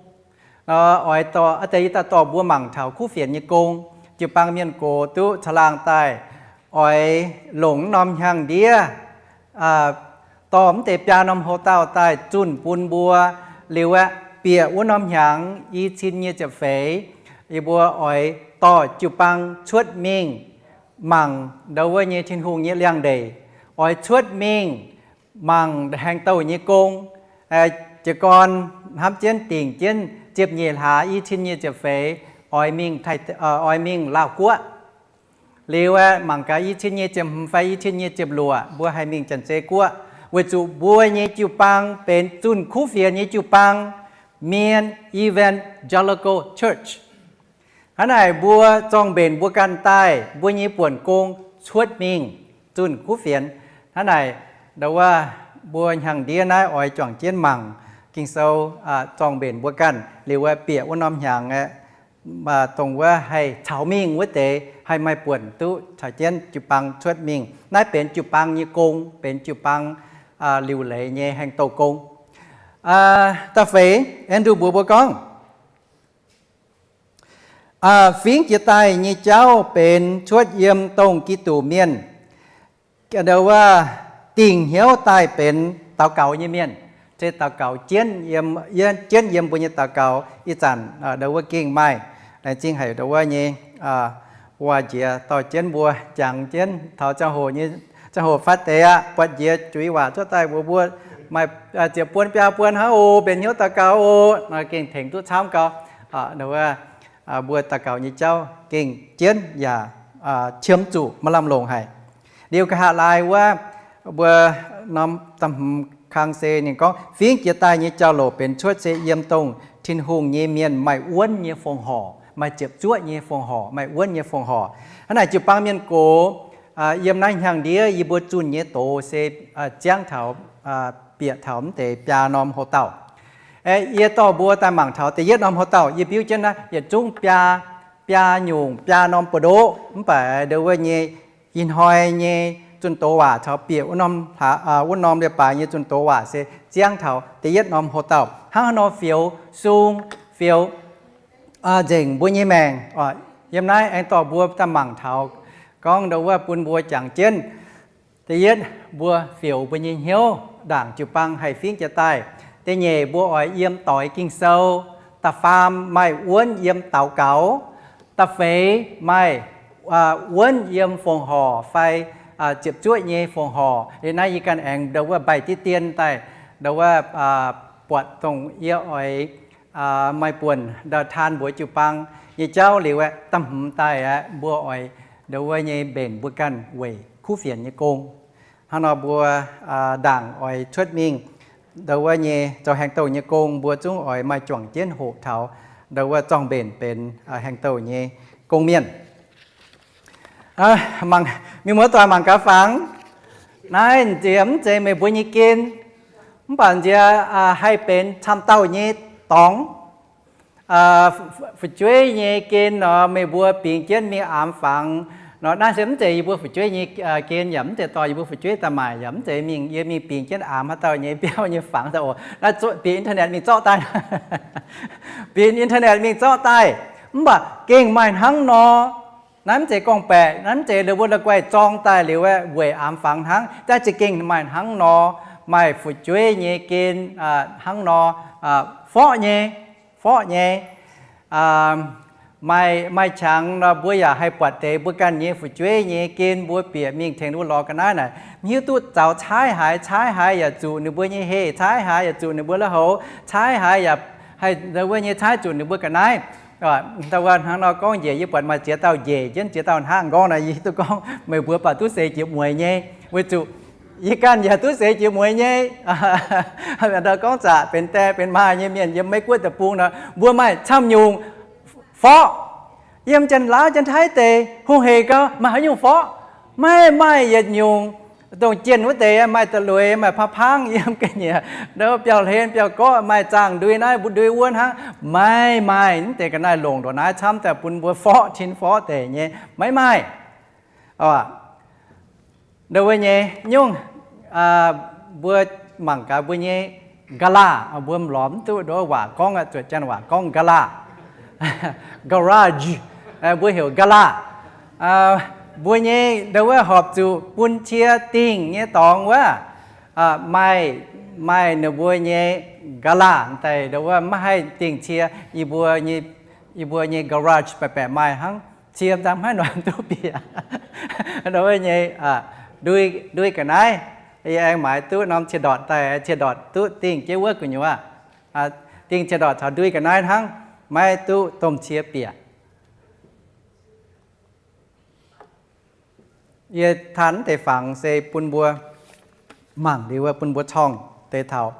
Oix dorh, aa deix yie daaih dorh mbuo mangc taux kuv fienx nyei gong. Jiu-baang mienh gox duqv caangh laangh daaih oix longc norm hnyangx-ndiev dorh mv deix biaa norm houx-dauh daaih zunh bun mbuo. Liuz aeqv, bieqc wuov norm hnyangx i cin nyic ziepc feix, yie mbuo oix dorh jiu-baang cuotv mingh mangc ndau wuov nyei Tin-Hungh nyei liangx-ndeic, oix cuotv mingh mangc haengh douh nyei gong. Jiez gorn hnamv jienv dingc jienv ziepc nyeic hlaax i cin nyic ziepc feix oix mingh, oix mingh Laauh Guoqv. Liuz aeqv, mangc gaax i cin nyic ziepc hmz fai i cin nyic ziepc luoqc mbuo haih mingh Janx-Zei Guoqv, weic zuqc mbuo nyei jiu-baang benx zunh kuv fienx nyei jiu-baang, Mien Evangelical Church. Hnangv naaic mbuo zorng-mbenc mbuo ganh daaih mbuo nyei buonc gong cuotv mingh zunh kuv fienx. Hnangv naaic, ndau wuov mbuo hnyangx-ndiev naaiv oix juangc jienv mangc Ging-Sou, zorng-mbenc mbuo ganh liuz aeqv, bieqc wuov norm hnyangx aeqv, dongh wuov haih caux mingh wuov deix haih maaih buonc duqv caux jienv jiu-baang cuotv mingh. Naaiv benx jiu-baang nyei gong, benx jiu-baang liuc leiz nyei haengh douh gong. Da'feix Andrew mbuox mbuo gorngv, fingx jiex daaih nyei jauv benx cuotv yiem dongh Giduc mienh, ndau wuov, dingc hnyouv daaih benx daux gaux nyei mienh, se daux gaux jienv yiem, jienv yiem mbuo nyei daux gaux. Ih zanc ndau wuov gengh maaih, laengz zingh haic ndau wuov nyei waac-njiec dorh jienv mbuo jangx jienv taux ziangh hoc nyei, ziangh hoc fatv deix aqv, buatc njiec juiz waac cuotv daaih mbuox mbuo, maaih ziepc buon biaa buon hnangv oc, mbenc hnyouv daux gaux oc, gengh tengx duqv camv gau. Ndau wuov mbuo daux gaux nyei jauv gengh jienv yaac qiemx zuqc maaih lamh longc haic. Liuz nqa'haav laai wuov, mbuo norm da'hmz kang se ninh gorngv, fingx jiex daaih nyei jauv-louc benx cuotv se yiem dongh Tin-Hungh nyei mienh maaih wuonv nyei fongc horc, maaih ziepc zuoqv nyei fongc horc, maaih wuonv nyei fongc horc. Hnangv naaic jiu-baang mienh gox yiem naaiv hnyangx-ndiev yie mbuo zunh nyei doz se ziangv taux, bieqc taux mv deix biaa norm houx-dauh. Yie dorh mbuo daaih mangc taux da'yietv norm houx-dauh, yie biuv jienv naaiv yietc zungv biaa, biaa nyungc, biaa norm buoz-ndoqv. Mv baac ndau wuov nyei ih hnoi nyei zunh doz waac caux bieqc wuov norm, wuov norm leiz-baaix nyei zunh doz waac se ziangv taux da'yietv norm houx-dauh. Hnangv haaix nor fioux sung, fioux nzengc mbuo nyei maengc? Yiem naaiv aengx dorh mbuo daaih mangc taux, gorngv ndau wuov bun mbuo jangx jienv. Da'yietv, mbuo fioux mbuo nyei hnyouv ndaangc jiu-baang haih fingx jiex daaih. Da'nyeic, mbuo oix yiem doix Ging-Sou. Da'faam, maaih wuonv yiem daux gaux. Da'feix, maaih wuonv yiem fongc horc fai ziepc zuoqv nyei fongc horc. Liuz naaiv yie ganh aengx ndau wuov mbaih diqv dien daaih, ndau wuov buatc dongh yie oix maaih buonc ndau taan mbuox jiu-baang nyei jauv liuz aeqv, da'hmz daaih aeqv, mbuo oix ndau wuov nyei mbenc mbuo ganh weic kuv fienx nyei gong. Hnangv nor mbuo ndaangc oix cuotv mingh ndau wuov nyei zoux haengh douh nyei gong, mbuo zungv oix maaih juangc jienv hoqc taux ndau wuov zorng-mbenc benx haengh douh nyei gong-mienh. Mienh muoz-doic mangc gaax fangx. Naaiv nziex mv zeiz meih mbuo nyei gen, mv baac nziex haih benx camv dauh nyei dorngx. Fu'jueiv nyei gen nor, meih mbuo bingx jienv mingh aamx fangx nor, naaiv se mv zeiz yie mbuo fu'jueiv nyei gen, yaac mv zeiz dorh yie mbuo fu'jueiv daaih maaic, yaac mv zeiz mingh, yie mingh bingx jienv aamx haaix dauh nyei biauv nyei fangx daaih oc. Naaiv bieqc internet mingh zorqv daaih. Bieqc internet mingh zorqv daaih. Mv baac gengh maaih hnangv nor. Naaiv mv zeiz gorngv-baeqc, naaiv mv zeiz ndau wuov la'guaih zorng daaih liuz aeqv, weic aamx fangx hnangv. Daaih za'gengh maaih hnangv nor, maaih fu'jueiv nyei gen hnangv nor, forv nyei, forv nyei. Maaih, maaih qangx nor, mbuo yaac haih buatc deix mbuo ganh nyei fu'jueiv nyei gen mbuo bieqc mingh tengx ninh mbuo lorz ga'naaiv naaic, mv hiuv duqv zaux caaiv haaix, caaiv haaix yaac zuqc ninh mbuo nyei heh, caaiv haaix yaac zuqc ninh mbuo lui-houx, caaiv haaix yaac haih ndau wuov nyei caaiv zuqc ninh mbuo ga'naaiv. Ndau wuov hnangv nor gorngv njiec, yie buatc maaih ziex dauh njiec jienv ziex dauh hnangv nqorngv naaic, yie hiuv duqv gorngv meih mbuo baac duqv seix jiex mueiz nyei, weic zuqc yie ganh yaac duqv seix jiex mueiz nyei. Ndau gorngv zaqc benx die benx maa nyei mienh yiem Meiv Guoqv deic-bung nor, mbuo maaih camv nyungc forv. Yiem Janx-Laauv Janx-Taiv deic hungh hec gau, maaih haaix nyungc forv? Maiv maaih yietc nyungc. Dongh jienh wuov deix maaih da'lueiz, maaih pangv-pangv yiem ga'nyiec, ndau biauv-hlen biauv-gorqv, maaih zaangh ndui naaiv ndui wuov hnangv. Maiv maaih. Mv deix ga'naaiv longc ndongc naaiv camv daaih bun mbuo forv tin forv deic nyei, maiv maaih. Ndau wuov nyei nyungc, mbuo mangc gaax mbuo nyei ga'laah, mbuo lorz mv duqv ndau wuov waac gorngv, zuotc Janx waac gorngv ga'laah, garage, mbuo heuc ga'laah. Mbuo nyei ndau wuov horpc zuqc bun cie dingh nyei dorngx wuov, maaih, maaih ninh mbuo nyei ga'laah daaih, ndau wuov maiv haih dingh cie. Yie mbuo nyei, yie mbuo nyei garage baeqc baeqc maaih hnangv, cie daaih maiv noic duqv bieqc. Ndau wuov nyei ndui, ndui ga'naaiv, yie aengx maaiz duqv norm cie-ndortc daaih, cie-ndortc duqv dingh jienv wuov gu'nyuoz, dingh cie-ndortc caux ndui ga'naaiv hnangv, maiv duqv domh cie bieqc. Yie taan deix fangx se bun mbuo mangc liuz bun mbuo corngh deix taux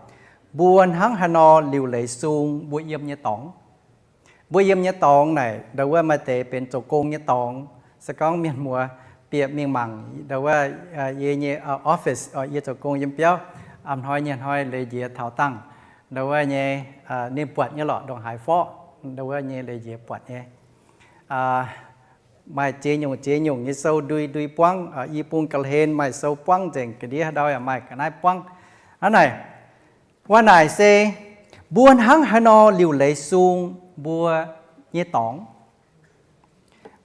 mbuo hnangv haaix nor liuc leiz sung mbuo yiem nyei dorngx. Mbuo yiem nyei dorngx naaic, ndau wuov maaih deix benx zoux gong nyei dorngx. Se gorngv mienh muoz bieqc mingh mangc ndau wuov yie nyei office, yie zoux gong yiem biauv, a'm hnoi nyei hnoi leiz njiec taux dangh, ndau wuov nyei, ninh buatc nyei lorqc, ndongc haaix forqv, ndau wuov nyei leiz njiec buatc nyei. Maaih ziex nyungc ziex nyungc nyei sou ndui ndui buangv, i bung ga'hlen maaih sou buangv nzengc, ga'ndiev haaix ndau yaac maaih ga'naaiv buangv. Hnangv naaic, wuov naaic se mbuo hnangv haaix nor liuc leiz sung mbuo nyei dorngx.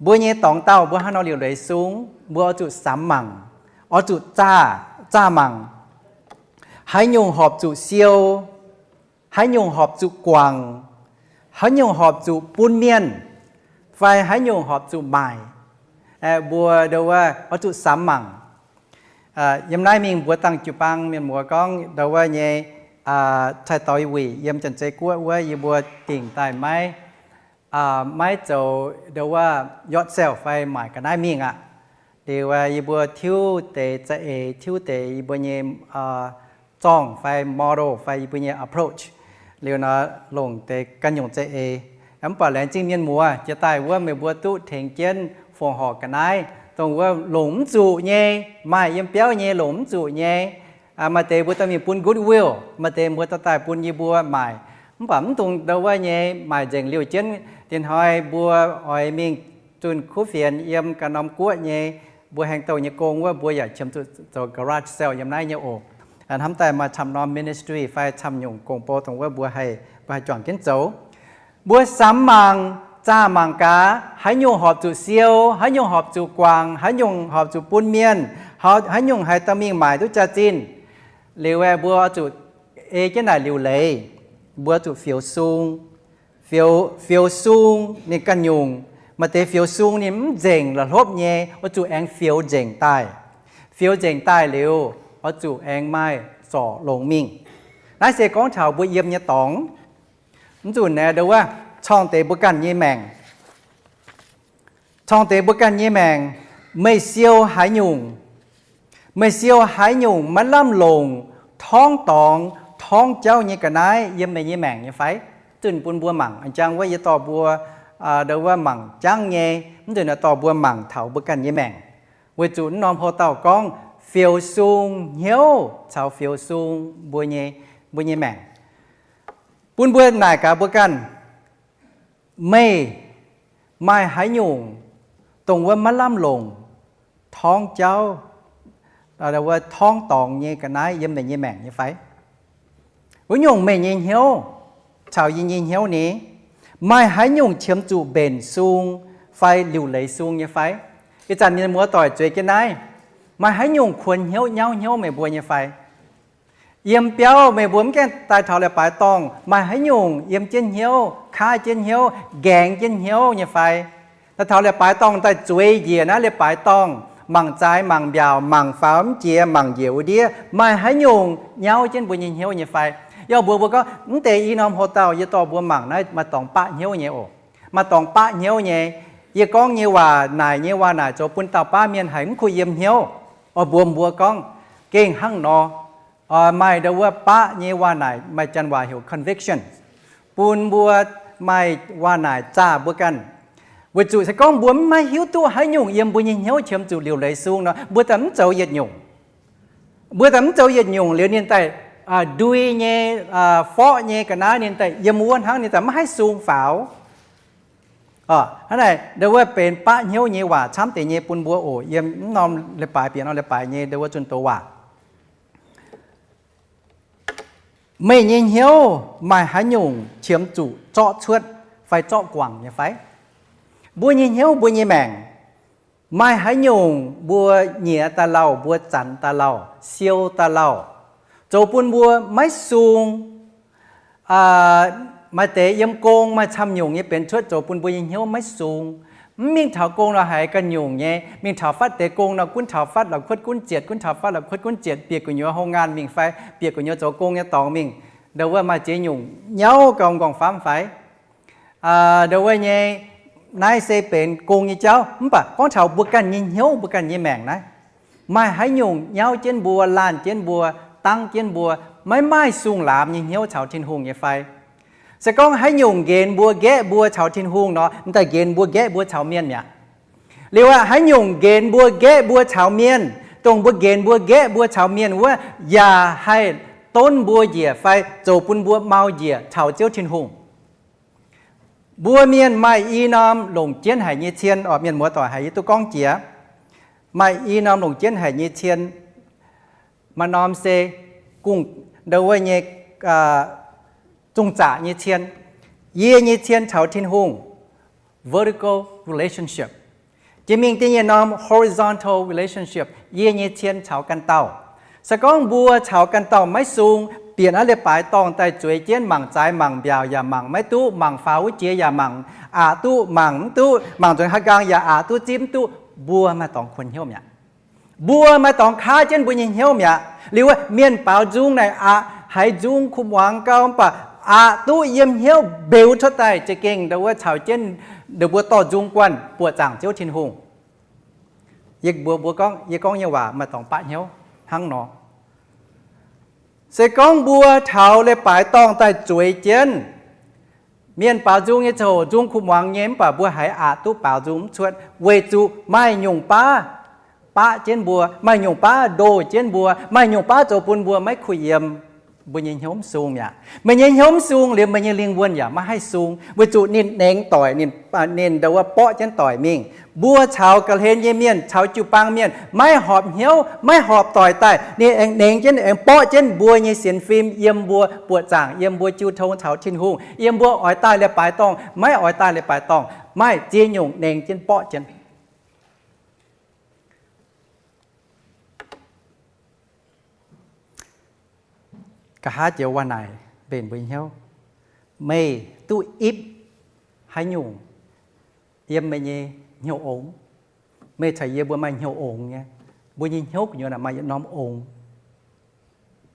Mbuo nyei dorngx dauh mbuo hnangv haaix nor liuc leiz sung, mbuo oix zuqc samx mangc, oix zuqc zaah, zaah mangc, haaix nyungc horpc zuqc siou, haaix nyungc horpc zuqc guangc, haaix nyungc horpc zuqc bun mienh, fai haaix nyungc horpc zuqc maaic. Mbuo ndau wuov oix zuqc samx mangc. Yiem naaiv mingh mbuo dangh jiu-baang mienh muoz gorngv ndau wuov nyei, cai doix wuic yiem Janx-Zei Guoqv wuov, yie mbuo dingc daaih maiv, maiv zoux ndau wuov yard sale fai maaic ga'naaiv mingh aqv. Liuz yie mbuo tiuv deix za'eix, tiuv deix yie mbuo nyei zorngh fai model fai yie mbuo nyei approach. Liuz nor longc deix ganh nyungc za'eix. Mv baac laengz zingh mienh muoz jiex daaih wuov meih mbuo duqv tengx jienv fongc horc ga'naaiv, dongh wuov longc mv zuqc nyei, maaih yiem biauv nyei longc mv zuqc nyei. Maaih deix mbuo dorh mingh bun Goodwill, maaih deix mbuo dorh daaih bun yie mbuo maaic. Mv baac mv dungx ndau wuov nyei maaic nzengc liouh jienv. Diex hnoi mbuo oix mingh zunh kuv fienx yiem ganh norm guoqv nyei, mbuo haengh douh nyei gong wuov mbuo yaac qiemx zuqc zoux garage sale yiem naaiv nyei oc. Hnamv daaih maaih camv norm ministry fai camv nyungc gong-bou dongh wuov mbuo haih, mbuo haih juangc jienv zoux. Mbuo samx mangc, zaah mangc gaax, haaix nyungc horpc zuqc siou, haaix nyungc horpc zuqc guangc, haaix nyungc horpc zuqc bun mienh, haaix nyungc haih dorh mingh maaic duqv jaax-zinh. Liuz aeqv, mbuo oix zuqc ei jienv naaic liuc leiz, mbuo zuqc fioux sung. Fioux, fioux sung ninh ganh nyungc. Maaih deix fioux sung ninh mv nzengc la'hlopv nyei, oix zuqc aengx fioux nzengc daaih. Fioux nzengc daaih liuz, oix zuqc aengx maaih zorc longx mingh. Naaiv se gorngv taux mbuo yiem nyei dorngx. Mv nzunc naaiv ndau wuov corng deix mbuo ganh nyei maengc. Corng deix mbuo ganh nyei maengc, meih siou haaix nyungc? Meih siou haaix nyungc maiv lamh longc torngv dorngx torngv jauv nyei ga'naaiv yiem meih nyei maengc nyei fai? Zunh bun mbuo mangc. A'jang wuov yie dorh mbuo ndau wuov mangc jangv nyei, mv nzunc naaiv dorh mbuo mangc taux mbuo ganh nyei maengc. Weic zuqc naaiv norm hoc-dauh gorngv fioux sung hnyouv caux fioux sung mbuo nyei, mbuo nyei maengc. Bun mbuo naaic gaax mbuo ganh, meih maaih haaix nyungc dongh wuov maiv lamh longc torngv jauv, wuov torngv dorngx nyei ga'naaiv yiem meih nyei maengc nyei fai? Wuov nyungc meih nyei hnyouv caux yie nyei hnyouv ni, maaih haaix nyungc qiemx zuqc mbenc sung fai liuc leiz sung nyei fai? Ih zanc mienh muoz doic zueiz jienv naaiv, maaih haaix nyungc kuonx hnyouv nyauv hnyouv meih mbuo nyei fai? Yiem biauv meih mbuo mv gaengh daaih taux leiz-baaix dorngh, maaih haaix nyungc yiem jienv hnyouv, kaav jienv hnyouv, gaengx jienv hnyouv nyei fai? Daaih taux leiz-baaix dorngh daaih zueiz njiec naaiv leiz-baaix dorngh, mangc zaaix mangc mbiaauc, mangc faaux mv jiex, mangc njiec wuov ndiev, maaih haaix nyungc nyauv jienv mbuo nyei hnyouv nyei fai? Yie mbuox mbuo gorngv, mv deix i norm hoc-dauh yie dorh mbuo mangc naaiv maaih dorngx baqv hnyouv nyei oc. Maaih dorngx baqv hnyouv nyei. Yie gorngv nyei waac naaic, nyei waac naaic zoux bun dauh baav mienh haiz mv kuh yiem hnyouv. Oix mbuox mbuo gorngv, gengh hnangv nor, maaih ndau wuov baqv nyei waac naaic, maaih janx waac heuc conviction, bun mbuo maaih waac naaic zaah mbuo ganh. Weic zuqc se gorngv mbuo mv maiv hiuv duqv haaix nyungc yiem mbuo nyei hnyouv qiemx zuqc liuc leiz sung nor, mbuo daaih mv zoux yietc nyungc. Mbuo daaih mv zoux yietc nyungc liuz ninh daaih ndui nyei, forqv nyei ga'naaiv ninh daaih yiem wuov hnangv, ninh daaih maiv haih sung faaux. Hnangv naaic ndau wuov benx baqv hnyouv nyei waac camv deix nyei bun mbuo oc. Yiem mv norm leiz-baaix, bieqc norm leiz-baaix nyei ndau wuov zunh doz waac. Meih nyei hnyouv maaih haaix nyungc qiemx zuqc zorqv cuotv fai zorqv guangc nyei fai? Mbuo nyei hnyouv, mbuo nyei maengc, maaih haaix nyungc mbuo nyiex daaih lauh, mbuo zanx daaih lauh, siou daaih lauh, zoux bun mbuo maiv sung. Maaih deix yiem gong maaih camv nyungc nyei benx cuotv zoux bun mbuo nyei hnyouv maiv sung. Mv mingh taux gong nor haiz ganh nyungc nyei, mingh taux fatv deix gong nor gunv taux fatv la'kuotv gunv zietc, gunv taux fatv la'kuotv gunv zietc, bieqc gu'nyuoz hoo ngaan mingh fai bieqc gu'nyuoz zoux gong nyei dorngx mingh, ndau wuov maaih ziex nyungc nyauv gau m'nqorngv famv fai? Ndau wuov nyei, naaiv se benx gong nyei jauv, mv baac gorngv taux mbuo ganh nyei hnyouv, mbuo ganh nyei maengc naaiv, maaih haaix nyungc nyauv jienv mbuo, laanh jienv mbuo, dangv jienv mbuo, maiv maaih sung laamx nyei hnyouv caux Tin-Hungh nyei fai? Se gorngv haaix nyungc nqenx mbuo nqaeqv mbuo caux Tin-Hungh nor, m'daaih nqenx mbuo nqaeqv mbuo caux mienh mi'aqv. Liuz aqv, haaix nyungc nqenx mbuo nqaeqv mbuo caux mienh, dongh mbuo nqenx mbuo nqaeqv mbuo caux mienh wuov, yaac haih donv mbuo njiec fai zoux bun mbuo mau njiec taux Ziouv Tin-Hungh. Mbuo mienh maaih i norm longc jienv haic nyei cien oc. Mienh muoz-doic, haiz yie duqv gorngv jiex, maaih i norm longc jienv haic nyei cien. Maaih norm se gungh, ndo wuov nyei, zungh zaqc nyei cien. Yie nyei cien caux Tin-Hungh, vertical relationship. Jiex mingh da'nyeic norm, horizontal relationship, yie nyei cien caux ganh dauh. Se gorngv mbuo caux ganh dauh maiv sung, bieqc naaiv leiz-baaix dorngh daaih zueiz jienv mangc zaaix mangc mbiaauc yaac mangc maiv duqv, mangc faaux wuov jiex yaac mangc aqc duqv, mangc mv duqv, mangc nzuonx haaix nqaang yaac aqc duqv, zipv mv duqv, mbuo maaih dorngx kuonx hnyouv mi'aqv. Mbuo maaih dorngx kaav jienv mbuo nyei hnyouv mi'aqv. Liuz wuov, mienh baaux nzung naaic aqc haiz nzung kuv muangx gau, mv baac aqc duqv yiem hnyouv mbeux cuotv daaih za'gengh ndo wuov caux jienv ninh mbuo dorh nzung guanh buoqc zaangc Ziouv Tin-Hungh. Yie mbuox mbuo gorngv, yie gorngv nyei waac maaih dorngx baqv hnyouv hnangv nor. Se gorngv mbuo taux leiz-baaix dorngh daaih zueiz jienv, mienh baaux nzung nyei ziouc nzung kuv muangx nyei, mv baac mbuo haiz aqc duqv baaux nzung mv cuotv, weic zuqc maaih nyungc baav baqv jienv mbuo, maaih nyungc baav ndoh jienv mbuo, maaih nyungc baav zoux bun mbuo maiv kuh yiem, mbuo nyei hnyouv mv sung mi'aqv. Meih nyei hnyouv mv sung liuz, meih nyei lingh wuonh yaac maiv haih sung, weic zuqc ninh nengx doic, ninh, ninh ndo wuov borqv jienv doic mingh. Mbuo caux ga'hlen nyei mienh, caux jiu-baang mienh maiv horpc hnyouv, maiv horpc doic daaih, ninh aengx nengx jienv, aengx borqv jienv mbuo nyei sienx fim yiem mbuo buoqc zaangc, yiem mbuo jiu tong caux Tin-Hungh, yiem mbuo oix daaih leiz-baaix dorngh, maiv oix daaih leiz-baaix dorngh, maaih ziex nyungc nengx jienv borqv jienv. Nqa'haav joux waac naaic mbenc mbuo hnyouv. Meih duqv ipv haaix nyungc yiem meih nyei hnyouv ongx? Meih caux yie mbuo maaih hnyouv ongx nyei. Mbuo nyei hnyouv gu'nyuoz naaic maaih yietc norm ongx.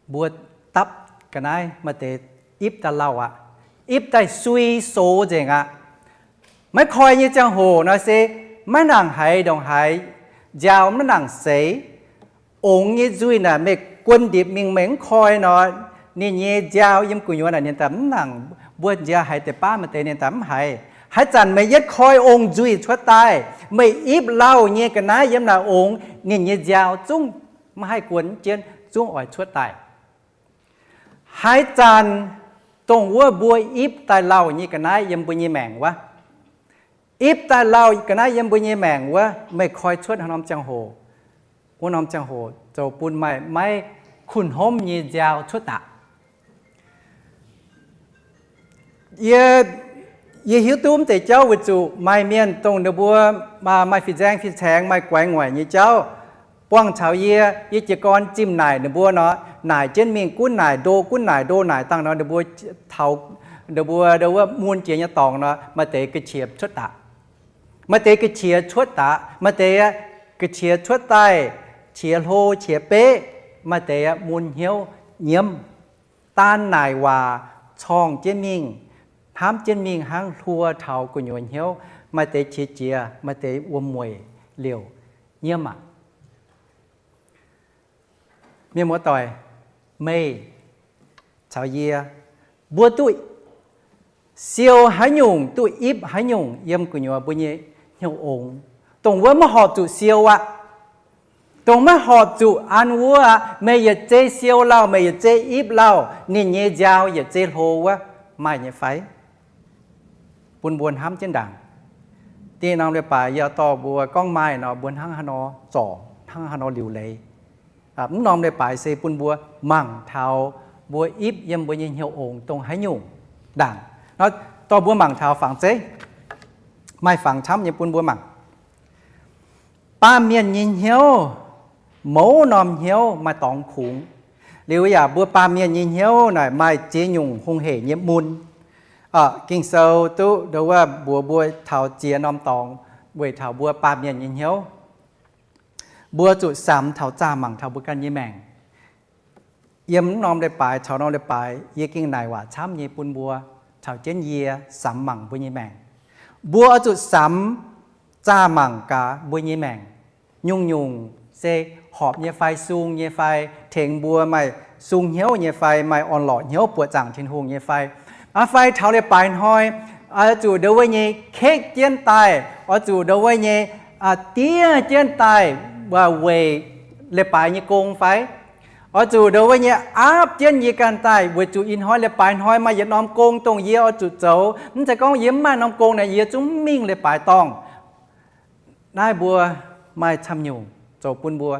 Mbuo dapv ga'naaiv maaih deix ipv daaih lauh aqv, ipv daaih sui sox nzengc aqv. Maiv koi nyei ziangh hoc nor se maiv nangc haiz ndongc haaix nziaaux, maiv nangc seix. Ongx nyei nzuih naaic meih guon ndipc mingh meih mv koi nor, ninh nyei nziaaux yiem gu'nyuoz naaic ninh daaih mv nangc, mbuo nziaaux haiz deix baav maaih deix ninh daaih mv haiz. Haaix zanc meih yietv koi ong-nzuih cuotv daaih, meih ipv lauh nyei ga'naaiv yiem naaic ongx, ninh nyei nziaaux zungv maiv haih guon jienv, zungv oix cuotv daaih. Haaix zanc dongh wuov mbuo ipv daaih lauh nyei ga'naaiv yiem mbuo nyei maengc wuov, ipv daaih lauh ga'naaiv yiem mbuo nyei maengc wuov, meih koi cuotv haaix norm ziangh hoc, wuov norm ziangh hoc zoux bun meih maiv kuh hnomv nyei nziaaux cuotv daaih. Yie, yie hiuv duqv mv deix jauv weic zuqc maaih mienh dongh ninh mbuo maaih fin-saeng fin-saeng, maaih guaix nguaic nyei jauv, buangh caux yie, yie jiez gorn zimh naaic ninh mbuo nor, naaic jienv mingh gunv naaic ndo, gunv naaic ndo, naaic dangh nor ninh mbuo taux, ninh mbuo ndo wuov mun jiex nyei dorngx nor, maaih deix ga'qiex cuotv daaih. Maaih deix ga'qiex cuotv daaih, maaih deix ga'qiex cuotv daaih, qiex hlo qiex beqv, maaih deix mun hnyouv nyiemv. Daan naaic waac corngh jienv mingh, hnamv jienv mingh hnangv hluo taux gu'nyuoz hnyouv, maaih deix qiex jiez, maaih deix wuom-mueic liouc nyiemv aqv. Mienh muoz-doic, meih caux yie, mbuo duqv siou haaix nyungc, duqv ipv haaix nyungc yiem gu'nyuoz mbuo nyei hnyouv ongx, dongh wuov maiv horpc zuqc siou aqv. Dongh maiv horpc zuqc an wuov aqv. Meih yietc zei siou lauh, meih yietc zei ipv lauh, ninh nyei nziaaux yietc zei hlo wuov, maaih nyei fai? Bun mbuo hnamv jienv ndaangc. Da'nyeic norm leiz-baaix yie dorh mbuo gorngv maaih nor, mbuo hnangv haaix nor zorc, hnangv haaix nor liuc leiz. Mv norm leiz-baaix se bun mbuo mangc taux mbuo ipv yiem mbuo nyei hnyouv ongx dongh haaix nyungc ndaangc. Nor, dorh mbuo mangc taux fangx zeiv, maaih fangx camv nyei bun mbuo mangc. Baamh mienh nyei hnyouv, mouz norm hnyouv maaih dorngx kungx. Liuz yaac mbuo baamh mienh nyei hnyouv naaic maaih ziex nyungc hungh heic nyei mun. Ging-Sou duqv ndo wuov mbuox mbuo taux ziex norm dorngx weic taux mbuo baamh mienh nyei hnyouv. Mbuo zuqc samx taux zaah mangc taux mbuo ganh nyei maengc. Yiem mv norm leiz-baaix caux norm leiz-baaix yie gengh naaic waac camv nyei bun mbuo caux jienv yie samx mangc mbuo nyei maengc. Mbuo oix zuqc samx zaah mangc gaax mbuo nyei maengc. Nyungc-nyungc se horpc nyei fai, sung nyei fai, tengx mbuo maaih sung hnyouv nyei fai, maaih orn-lorqc hnyouv buoqc zaangc Tin-Hungh nyei fai. Aa, fai taux leiz-baaix hnoi, oix zuqc ndongc wuov nyei kekv jienv daaih, oix zuqc ndongc wuov nyei diev jienv daaih weic leiz-baaix nyei gong fai? Oix zuqc ndongc wuov nyei aapv jienv yie ganh daaih weic zuqc ih hnoi leiz-baaix hnoi maaih yietc norm gong dongh yie oix zuqc zoux. Mv zeiz gorngv yie mv maaih norm gong naaic yie zungv mv mingh leiz-baaix dorngh. Naaiv mbuo maaih camv nyungc zoux bun mbuo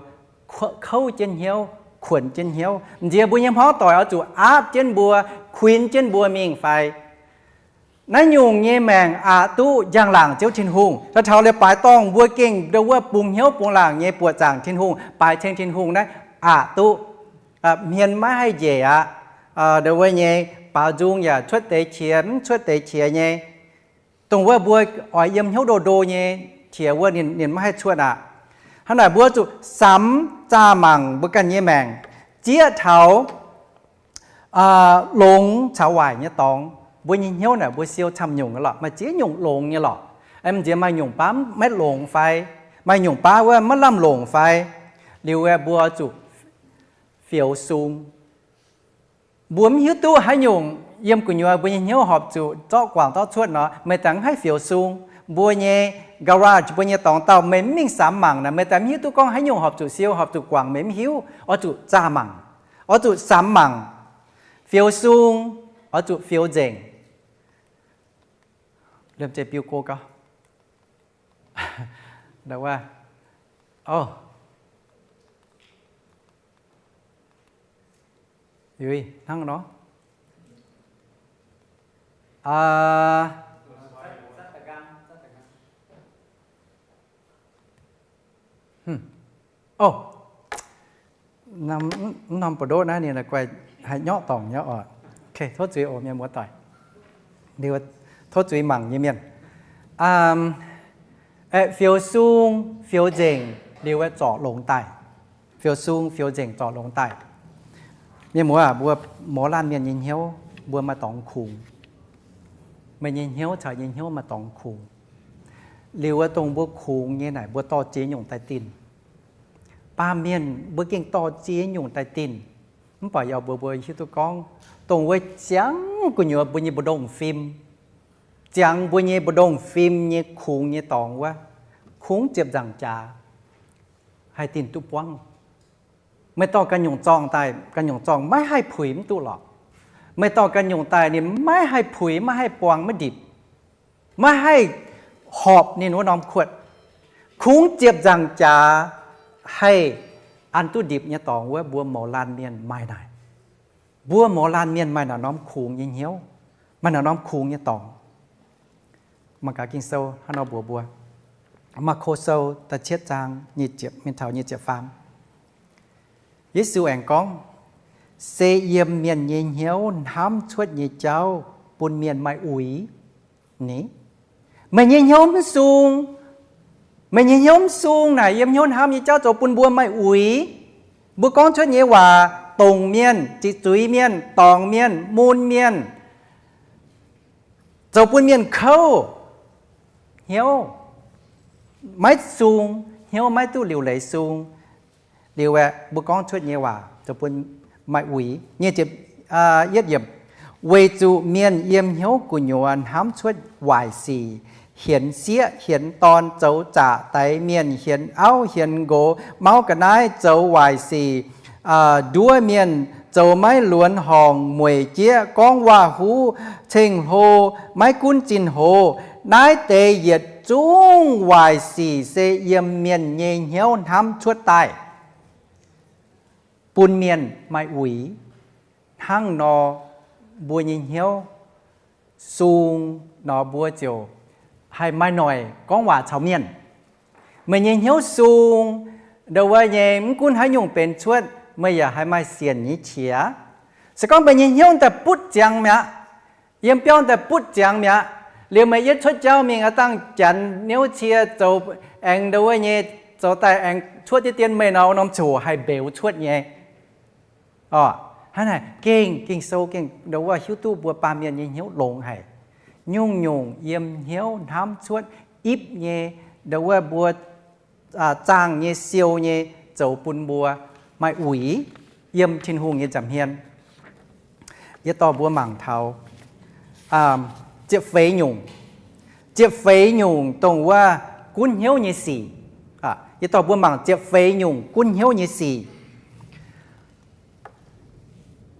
kouv jienv hnyouv, kuonx jienv hnyouv. M'nziex mbuo nyei hmuangv doic oix zuqc aapv jienv mbuo, kuinx jienv mbuo mingh fai? Naaiv nyungc nyei maengc aqc duqv njang-laangc Ziouv Tin-Hungh. Daaih taux leiz-baaix dorngh mbuo gengh ndongc wuov bungx hnyouv bungx laangc nyei buoqc zaangc Tin-Hungh, baaix ceng Tin-Hungh naaiv aqc duqv. Hmien maiv haih njiec aqv. Ndongc wuov nyei baaux nzung yaac cuotv deix qiex mv cuotv deix qiex nyei. Dongh wuov mbuo oix yiem hnyouv ndo ndo nyei qiex wuov ninh, ninh maiv haih cuotv aqv. Hnangv naaic mbuo zuqc samx zaah mangc mbuo ganh nyei maengc, zieqv taux longx caux waaic nyei dorngx. Mbuo nyei hnyouv naaic mbuo siou camv nyungc nyei lorqc, maaih ziex nyungc longx nyei lorqc. M'nziex maaih nyungc baav maiv longx fai? Maaih nyungc baav wuov maiv lamh longc fai? Liuz aeqv, mbuo oix zuqc fioux sung. Mbuo mv hiuv duqv haaix nyungc yiem gu'nyuoz mbuo nyei hnyouv horpc zuqc zorqv guangc zorqv cuotv nor, meih daaih mv haih fioux sung. Mbuo nyei garage, mbuo nyei dorngx dauh, meih mv mingh samx mangc naaic, meih daaih mv hiuv duqv gorngv haaix nyungc horpc zuqc siou, horpc zuqc guangc, meih mv hiuv. Oix zuqc zaah mangc, oix zuqc samx mangc, fioux sung, oix zuqc fioux nzengc. Liemh zeih biu go gauh. Hnangv nor. Ov, norm buoz-ndoqv naaiv ninh guaih haih nyorqv dorngc nyei oc. Tov zuiz oc mienh muoz-doic. Tov zuiz mangc nyei mienh. Fioux sung fioux nzengc liuz aeqv, zorc longx daaih. Fioux sung fioux nzengc zorc longx daaih. Mienh muoz aac, mbuo mouz laanh mienh nyei hnyouv mbuo maaih dorngx kungx. Meih nyei hnyouv caux yie nyei hnyouv maaih dorngx kungx. Liuz wuov dongh mbuo kungx nyei naaic mbuo dorh ziex nyungc daaih dinc. Baamh mienh mbuo gengh dorh ziex nyungc daaih dinc. Mv baac yaac mbuox mbuo hiuv duqv gorngv, dongh wuov ziangv gu'nyuoz mbuo nyei mbu'ndongx fim, ziangx mbuo nyei mbu'ndongx fim nyei kungx nyei dorngx wuov, kungx ziepc nzaangc jaax haih dinc duqv buangv. Meih dorh ganh nyungc zorngh daaih, ganh nyungc zorngh maiv haih puix mv duqv lorqc. Meih dorh ganh nyungc daaih ninh maiv haih puix, maiv haih buangh, maiv ndipc, maiv haih horpc ninh wuov norm kuotv. Kungx ziepc nzaangc jaax haih an duqv ndipc nyei dorngx wuov, mbuo mouz laanh mienh maaih naaic. Mbuo mouz laanh mienh maaih naaic norm kungx nyei hnyouv, maaih naaic norm kungx nyei dorngx. Mangc gaax Ging-Sou hnangv nor mbuox mbuo. Maako Sou da'cietv zaang nyic ziepc, mingh taux nyic ziepc faam. Yesu aengx gorngv, se yiem mienh nyei hnyouv hnamv cuotv nyei jauv bun mienh maaih uix ni. Meih nyei hnyouv mv sung, meih nyei hnyouv mv sung naaic, yiem hnyouv hnamv nyei jauv zoux bun mbuo maaih uix. Mbuo gorngv cuotv nyei waac dongc mienh, ziqc zuiz mienh, dorngc mienh, mun mienh, zoux bun mienh kouv, hnyouv maiv sung, hnyouv maiv duqv liuc leiz sung. Liuz aeqv, mbuo gorngv cuotv nyei waac zoux bun maaih uix. Weic zuqc mienh yiem hnyouv gu'nyuoz hnamv cuotv waaic sic, hienx sieqv hienx dorn, zoux zaqc daix mienh, hienx auv hienx nqox, mauv ga'naaiv, zoux waaic sic, nduov mienh, zoux maiv luonx horngc, mueic jieqv, gorngv waac-huv, ceng-hlo, maiv gunv zinh hoz. Naaiv deix yietc zungv waaic sic se yiem mienh nyei hnyouv hnamv cuotv daaih, bun mienh maaih uix. Hnangv nor, mbuo nyei hnyouv sung nor, mbuo ziouc haih maaih noic gorngv waac caux mienh. Meih nyei hnyouv sung, ndongc wuov nyei, mv gunv haaix nyungc benx cuotv, meih yaac haih maaih sienc nyei qiex. Se gorngv meih nyei hnyouv daaih butv ziangx mi'aqv, yiem biauv daaih butv ziangx mi'aqv, liuz meih yietv cuotv jauv mingh aqv, dangh janx niouv cie zoux aengx ndongc wuov nyei, zoux daaih aengx cuotv deix dien meih nor, norm coc haih mbeux cuotv nyei. Hnangv naaic gengh, Ging-Sou gengh ndongc wuov hiuv duqv mbuo baamh mienh nyei hnyouv longx haic. Nyungc-nyungc yiem hnyouv hnamv cuotv ipv nyei, ndongc wuov mbuo zaangh nyei, siou nyei, zoux bun mbuo maaih uix yiem Tin-Hungh nyei nza'hmien. Yie dorh mbuo mangc taux ziepc feix nyungc, ziepc feix nyungc dongh wuov gunv hnyouv nyei sic. Yie dorh mbuo mangc ziepc feix nyungc gunv hnyouv nyei sic.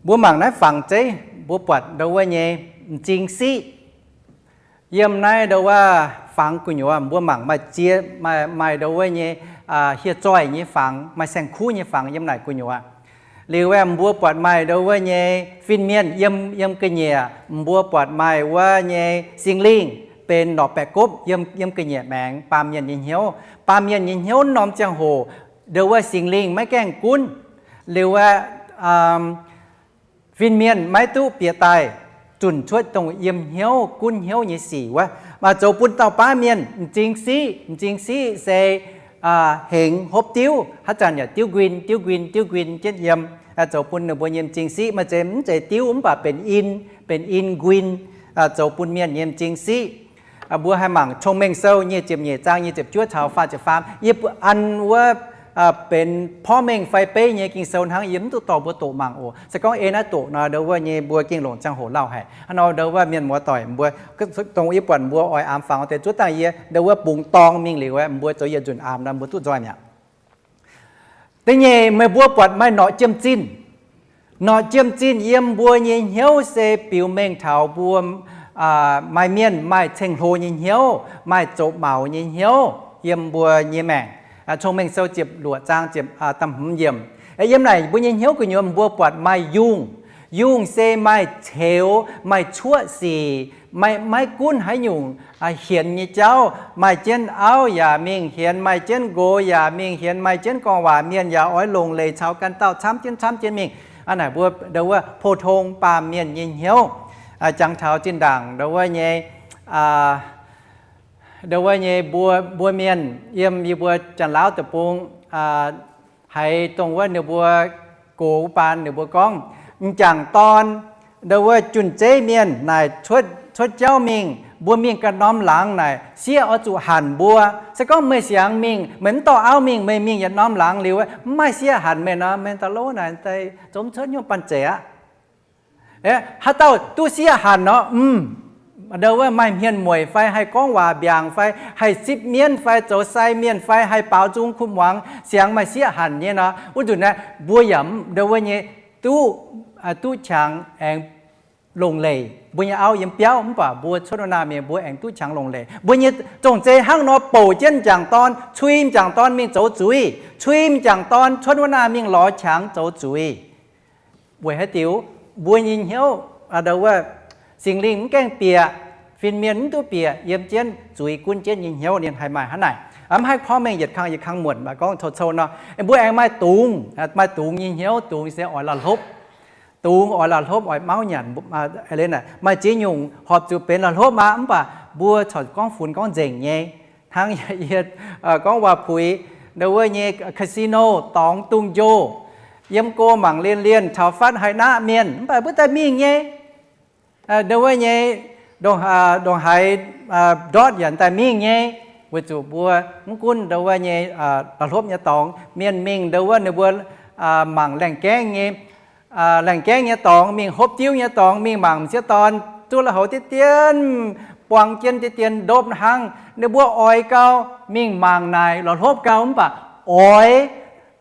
Mbuo mangc naaiv fangx zeiv, mbuo buatc ndau wuov nyei m'zing siqv. Yiem naaiv ndau wuov fangx gu'nyuoz mbuo mangc maaih ziex, maaih, maaih ndau wuov nyei hieh zoih nyei fangx, maaih saeng-kuv nyei fangx yiem naaic gu'nyuoz. Liuz aeqv, mbuo buatc maaih ndau wuov nyei fin-mienh yiem, yiem ga'nyiec, mbuo buatc maaih wuov nyei Singx Lingh benx norqc baeqc gopv yiem, yiem ga'nyiec maengx baamh mienh nyei hnyouv. Baamh mienh nyei hnyouv norm ziangh hoc, ndau wuov Singx Lingh maiv gaengh gunv. Liuz aeqv, fin-mienh maiv duqv bieqc daaih zunc cuotv dongh yiem hnyouv gunv hnyouv nyei sic wuov. Maaih zoux bun dauh baav mienh m'zing siqv, m'zing siqv se hengx hopv diuv, haaix zanc yaac diuv nquin, diuv nquin, diuv nquin jienv yiem. Zoux bun ninh mbuo nyei m'zing siqv maaih zeiz mv zeiz diuv mv baac benx in, benx in nquin, zoux bun mienh nyei m'zing siqv. Mbuo haih mangc Cong-Mengh Sou nyic ziepc nyeic zaang nyic ziepc juov caux faah ziepc faam. Yie an wuov benx porv mengh fai beiv nyei Ging-Sou hnangv, yie mv duqv dorh mbuo doqc mangc oc. Se gorngv ei naaiv doqc nor, ndau wuov nyei mbuo gengh longc ziangh hoc lauh haic. Hnangv nor ndau wuov mienh muoz doic mbuo, dongh yie buatc mbuo oix aamx fangx deix zuov dangh yie ndau wuov bungx dorng mingh liuz, mbuo zoux yietc nzunc aamx nor mbuo duqv nzoih mi'aqv. Da'nyeic, meih mbuo buatc maaih norqc jiem-zinh. Norqc jiem-zinh yiem mbuo nyei hnyouv se biux mengh taux mbuo maaih mienh maaih ceng-hlo nyei hnyouv, maaih zoqc maux nyei hnyouv yiem mbuo nyei maengc. Cong-Mengh Sou ziepc luoqc zaang ziepc, da'hmz yiemc. Yiem naaic mbuo nyei hnyouv gu'nyuoz mbuo buatc maaih yungh. Yungh se maaih ceux, maaih cuoqv sic, maiv, maiv gunv haaix nyungc hienx nyei jauv, maaih jienv auv yaac mingh hienx, maaih jienv nqox yaac mingh hienx, maaih jienv gorngv waac mienh yaac oix longc leiz caux ganh dauh camv jienv camv jienv mingh. Aa, naaic mbuo ndau wuov pou-tong baamh mienh nyei hnyouv. Jangx taux zinh ndaangc ndau wuov nyei, ndau wuov nyei mbuo, mbuo mienh yiem yie mbuo Janx-Laauv deic-bung, haiz dongh wuov ninh mbuo gox wuov baan ninh mbuo gorngv, m'jangc dorn, ndau wuov jun-zeiv mienh naaic cuotv, cuotv jauv mingh, mbuo mingh ganh norm laangz naaic sieqv oix zuqc hanc mbuo. Se gorngv meih siangx mingh, meih mv dorh auv mingh, meih mingh yietc norm laangz liuz, mv maaih sieqv hanc meih nor, meih daaih lov naaic daaih zoux mv cuotv nyungc banh zeic aqv. Haaix dauh duqv sieqv hanc nor, mv, ndau wuov maaih hmien mueic fai haih gorngv waac mbiaangc fai haih sipv mienv fai zoux sai mienh fai haih baaux nzung kuv muangx, siangx maaih sieqv hanc nyei nor, wuov nzunc naaiv mbuo yaac ndau wuov nyei duqv, duqv qangx aengx longc leic mbuo nyei auv yiem biauv, mv baac mbuo cuotv wuov naamh mienh mbuo aengx duqv qangx longc leic. Mbuo nyei zong-zei hnangv nor bouc jienv m'jangc dorn, cui m'jangc dorn mingh zoux zuiz, cui m'jangc dorn cuotv wuov naamh mingh lorz qangx zoux zuiz. Weic haaix diuc? Mbuo nyei hnyouv, ndau wuov, Singx Lingh mv gaengh bieqc, fin-mienh mv duqv bieqc, yiem jienv zuiz gunv jienv nyei hnyouv ninh haih maaih hnangv naaic. Mv haih porv mengh yietc kang yietc kang muonc, mv baac gorngv cou-cou nor, mbuo aengx maaih dungz, maaih dungz nyei hnyouv, dungz se oix la'hlopv. Dungz oix la'hlopv, oix mauv nyanc. Maaih ziex nyungc horpc zuqc benx la'hlopv aqv, mv baac mbuo corc gorngv funx gorngv nzengc nyei. Hnangv yie gorngv waac-puix, ndau wuov nyei casino, dorngx dungz-njoh, yiem go mangc lienh lienh caux fatv haih naqv mienh, mv baac mbuo daaih mingh nyei. Ndau wuov nyei, ndongc haaix ndortv yaac daaih mingh nyei, weic zuqc mbuo mv gunv ndau wuov nyei la'hlopv nyei dorngx, mienh mingh ndau wuov ninh mbuo mangc laengh gaengv nyei, laengh gaengv nyei dorngx, mingh hopv diuv nyei dorngx, mingh mangc m'sieqv dorn duqv lui-houx diqv dien, buang jienv diqv dien ndopv hnangv, ninh mbuo oix gau mingh mangc naaic la'hlopv gau mv baac oix.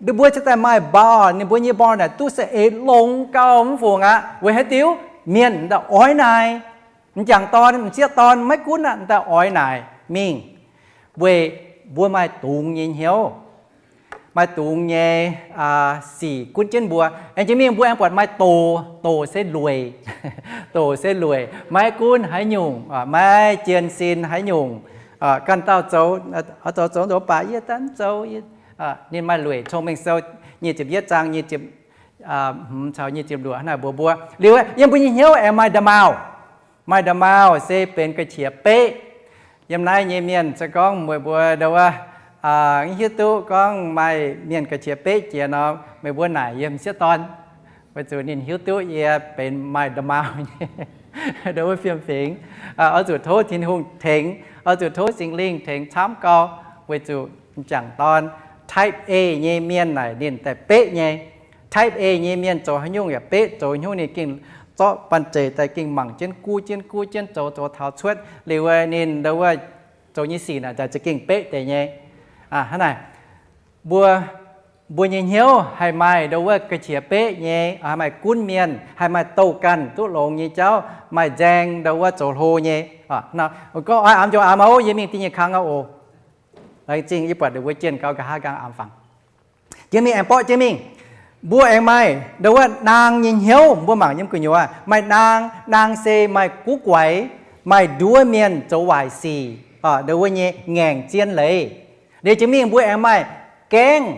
Ninh mbuo cingx daaih maaih bar, ninh mbuo nyei bar naaic duqv saeng-eix longx gau mv fungc aqv. Weic haaix diuc? Mienh daaih oix naaic. M'jangc dorn, m'sieqv dorn maiv gunv aqv, daaih oix naaic mingh. Weic mbuo maaih dungz nyei hnyouv, maaih dungz nyei sic gunv jienv mbuo. Aengx jiex mingh mbuo aengx buatc maaih doz, doz se lueic. Doz se lueic, maiv gunv haaix nyungc, maiv jien sin haaix nyungc, ganh dauh zoux, zoux zoux zoux baac yie daaih mv zoux. Ninh maaih lueic. Cong-Mengh Sou nyic ziepc yietv zaang nyic ziepc hmz caux nyic ziepc luoqc hnangv naaic mbuox mbuo. Liuz yiem mbuo nyei hnyouv aengx maaih nda'maauh. Maaih nda'maauh se benx ga'qiex beqv. Yiem naaiv nyei mienh se gorngv meih mbuo ndau wuov mv hiuv duqv gorngv maaih mienh ga'qiex beqv jiex nor, meih mbuo naaic yiem m'sieqv dorn, weic zuqc ninh hiuv duqv yie benx maaih nda'maauh nyei, ndau wuov fiem-fingx. Oix zuqc tov Tin-Hungh tengx, oix zuqc tov Singx Lingh tengx camv gau, weic zuqc m'jangc dorn type A nyei mienh naaic ninh daaih beqv nyei. Type A nyei mienh zoux haaix nyungc yaac beqv, zoux haaix nyungc ninh gengh dorqv banh zeic daaih gengh mangc jienv, guv jienv, guv jienv, zoux zoux taux cuotv liuz, ninh ndo wuov zoux nyei sic naaic za'gengh beqv deix nyei. Hnangv naaic, mbuo, mbuo nyei hnyouv haih maaih ndo wuov ga'qiex beqv nyei, haih maaih gunv mienh, haih maaih douh ganh duqv longx nyei jauv, maaih nzaeng ndo wuov zoux hlo nyei. Gorngv oix aamx njoux aamx aqv, yie mingh dinh nyei kangx aqv oc. Laengz zingh yie buatc ndo wuov jienh gau nqa'haav nqaang aamx fangx. Jiex mingh aengx borqv jiex mingh, mbuo aengx maaih ndo wuov naang nyei hnyouv. Mbuo mangc yiem gu'nyuoz maaih naang, naang se maaih guv guaix, maaih nduov mienh zoux waaic sic, ndo wuov nyei ngaengc zien leiz. Liuz jiex mingh mbuo aengx maaih gaengv.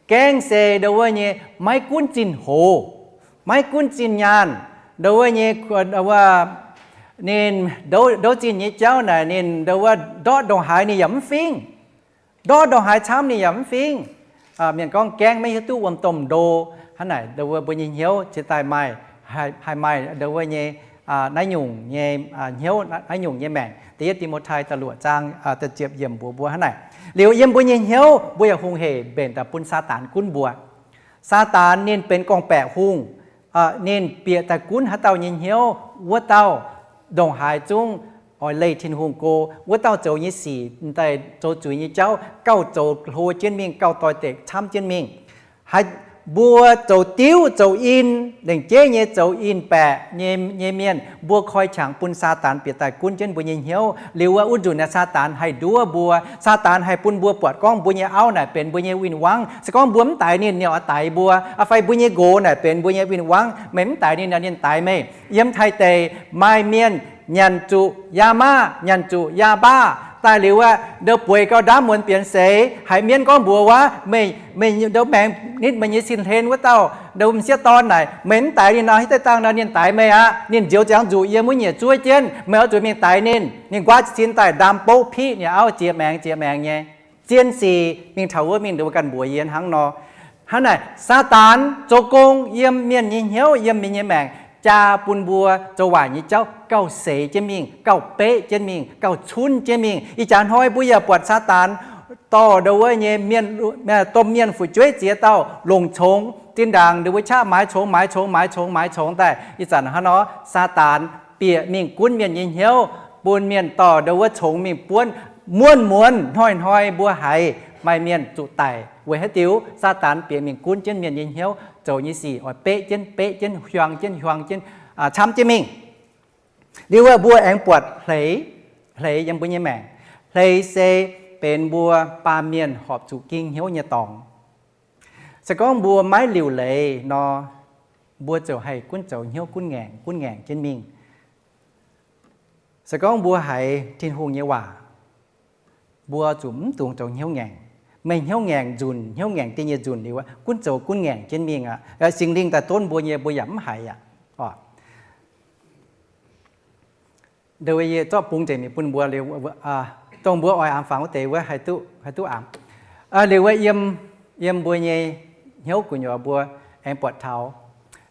Gaengv se ndo wuov nyei maiv gunv zinh hoz, maiv gunv zinh nyaanh, ndo wuov nyei, ninh ndo zinh nyei jauv naaic ninh ndo wuov ndortv ndongc haaix ninh yaac mv fingv. Ndortv ndongc haaix camv ninh yaac mv fingv. Mienh gorngv gaengv maiv hiuv duqv wuom domh ndo. Hnangv naaic ndo wuov mbuo nyei hnyouv cingx daaih maaih, haih maaih ndo wuov nyei naaiv nyungc nyei hnyouv, naaiv nyungc nyei maengc. Da'yietv Ti^mo^tai da'luoqc zaang da'ziepc yiemc mbuox mbuo hnangv naaic. Liuz yiem mbuo nyei hnyouv mbuo yaac hungh heic mbenc daaih bun Saadaan gunv mbuo. Saadaan ninh benx gorngv-baeqc hungh. Ninh bieqc daaih gunv haaix dauh nyei hnyouv, wuov dauh ndongc haaix zungv oix leih Tin-Hungh go. Wuov dauh zoux nyei sic daaih zoux zuiz nyei jauv gauh zoux hlo jienv mingh, gauh doix-dekc camv jienv mingh. Mbuo zoux diuv zoux in, lengc jeiv nyei zoux in-baeqc nyei mienh, mbuo koi qangx bun Saadaan bieqc daaih gunv jienv mbuo nyei hnyouv. Liuz wuov, wuov nzunc naaic Saadaan haih nduov mbuo. Saadaan haih bun mbuo buatc gorngv mbuo nyei auv naaic benx mbuo nyei win-wangv. Se gorngv mbuo mv daix ninh, ninh oix daix mbuo. Fai mbuo nyei nqox naaic benx mbuo nyei win-wangv. Meih mv daix ninh, ninh daix meih. Yiem Taiv deic maaih mienh nyanc zuqc yama, nyanc zuqc yaba daaih liuz wuov, ndo bueix gauh ndaamv muonz bienx seix. Haiz mienv gorngv mbuox wuov, meih, meih ndo maengx nitv meih nyei sin-hlen wuov dauh ndo m'sieqv dorn naaic, meih mv daix ninh nor, hitv deix dangh nor ninh daix meih aqv. Ninh nzioux ziangx nzuqc yiem wuov nyiec zuov jienv, meih oix zuqc mingh daix ninh. Ninh nquaqv sin daaih ndaam bouv piqv ninh auv, ziex maengx ziex maengx nyei. Zien sic mingh taux wuov mingh ndo ganh mbuox yie hnangv nor. Hnangv naaic, Saadaan zoux gong yiem mienh nyei hnyouv, yiem mienh nyei maengc, jaa bun mbuo zoux waaic nyei jauv gauh seix jienv mingh, gauh beqv jienv mingh, gauh cunv jienv mingh. Ih jaax hnoi mbuo yaac buatc Saadaan dorh ndo wuov nyei mienh, domh mienh fu'jueiv ziex dauh longc congx zinh ndaangc ndo wuov qaqv maaiz congx, maaiz congx, maaiz congx, maaiz congx daaih. Ih zanc hnangv nor, Saadaan bieqc mingh gunv mienh nyei hnyouv, bun mienh dorh ndo wuov congx mingh buonv. Muonz-muonz hnoi-hnoi mbuo haiz maaih mienh zuqc daic weic haaix diuc? Saadaan bieqc mingh gunv jienv mienh nyei hnyouv, zoux nyei sic oix beqv jienv, beqv jienv, hiuang jienv, hiuang jienv, camv jienv mingh. Liuz wuov mbuo aengx buatc hleix, hleix yiem mbuo nyei maengc. Hleix se benx mbuo baamh mienh horpc zuqc ging hnyouv nyei dorngx. Se gorngv mbuo maiv liuc leiz nor, mbuo ziouc haih gunv zoux hnyouv gunv ngaengc, gunv ngaengc jienv mingh. Se gorngv mbuo haiz Tin-Hungh nyei waac, mbuo zuqc mv dungx zoux hnyouv ngaengc. Meih hnyouv ngaengc nzunc, hnyouv ngaengc da'nyeic nzunc liuz, gunv zoux gunv ngaengc jienv mingh aqv. Singx Lingh daaih donv mbuo nyei, mbuo yaac mv haiz aqv. Ndo wuov yie zorqv bungx nzengc mingh bun mbuo liuz, dongh mbuo oix aamx fangx wuov deix wuov haih duqv, haih duqv aamx. Liuz wuov yiem, yiem mbuo nyei hnyouv gu'nyuoz mbuo aengx buatc taux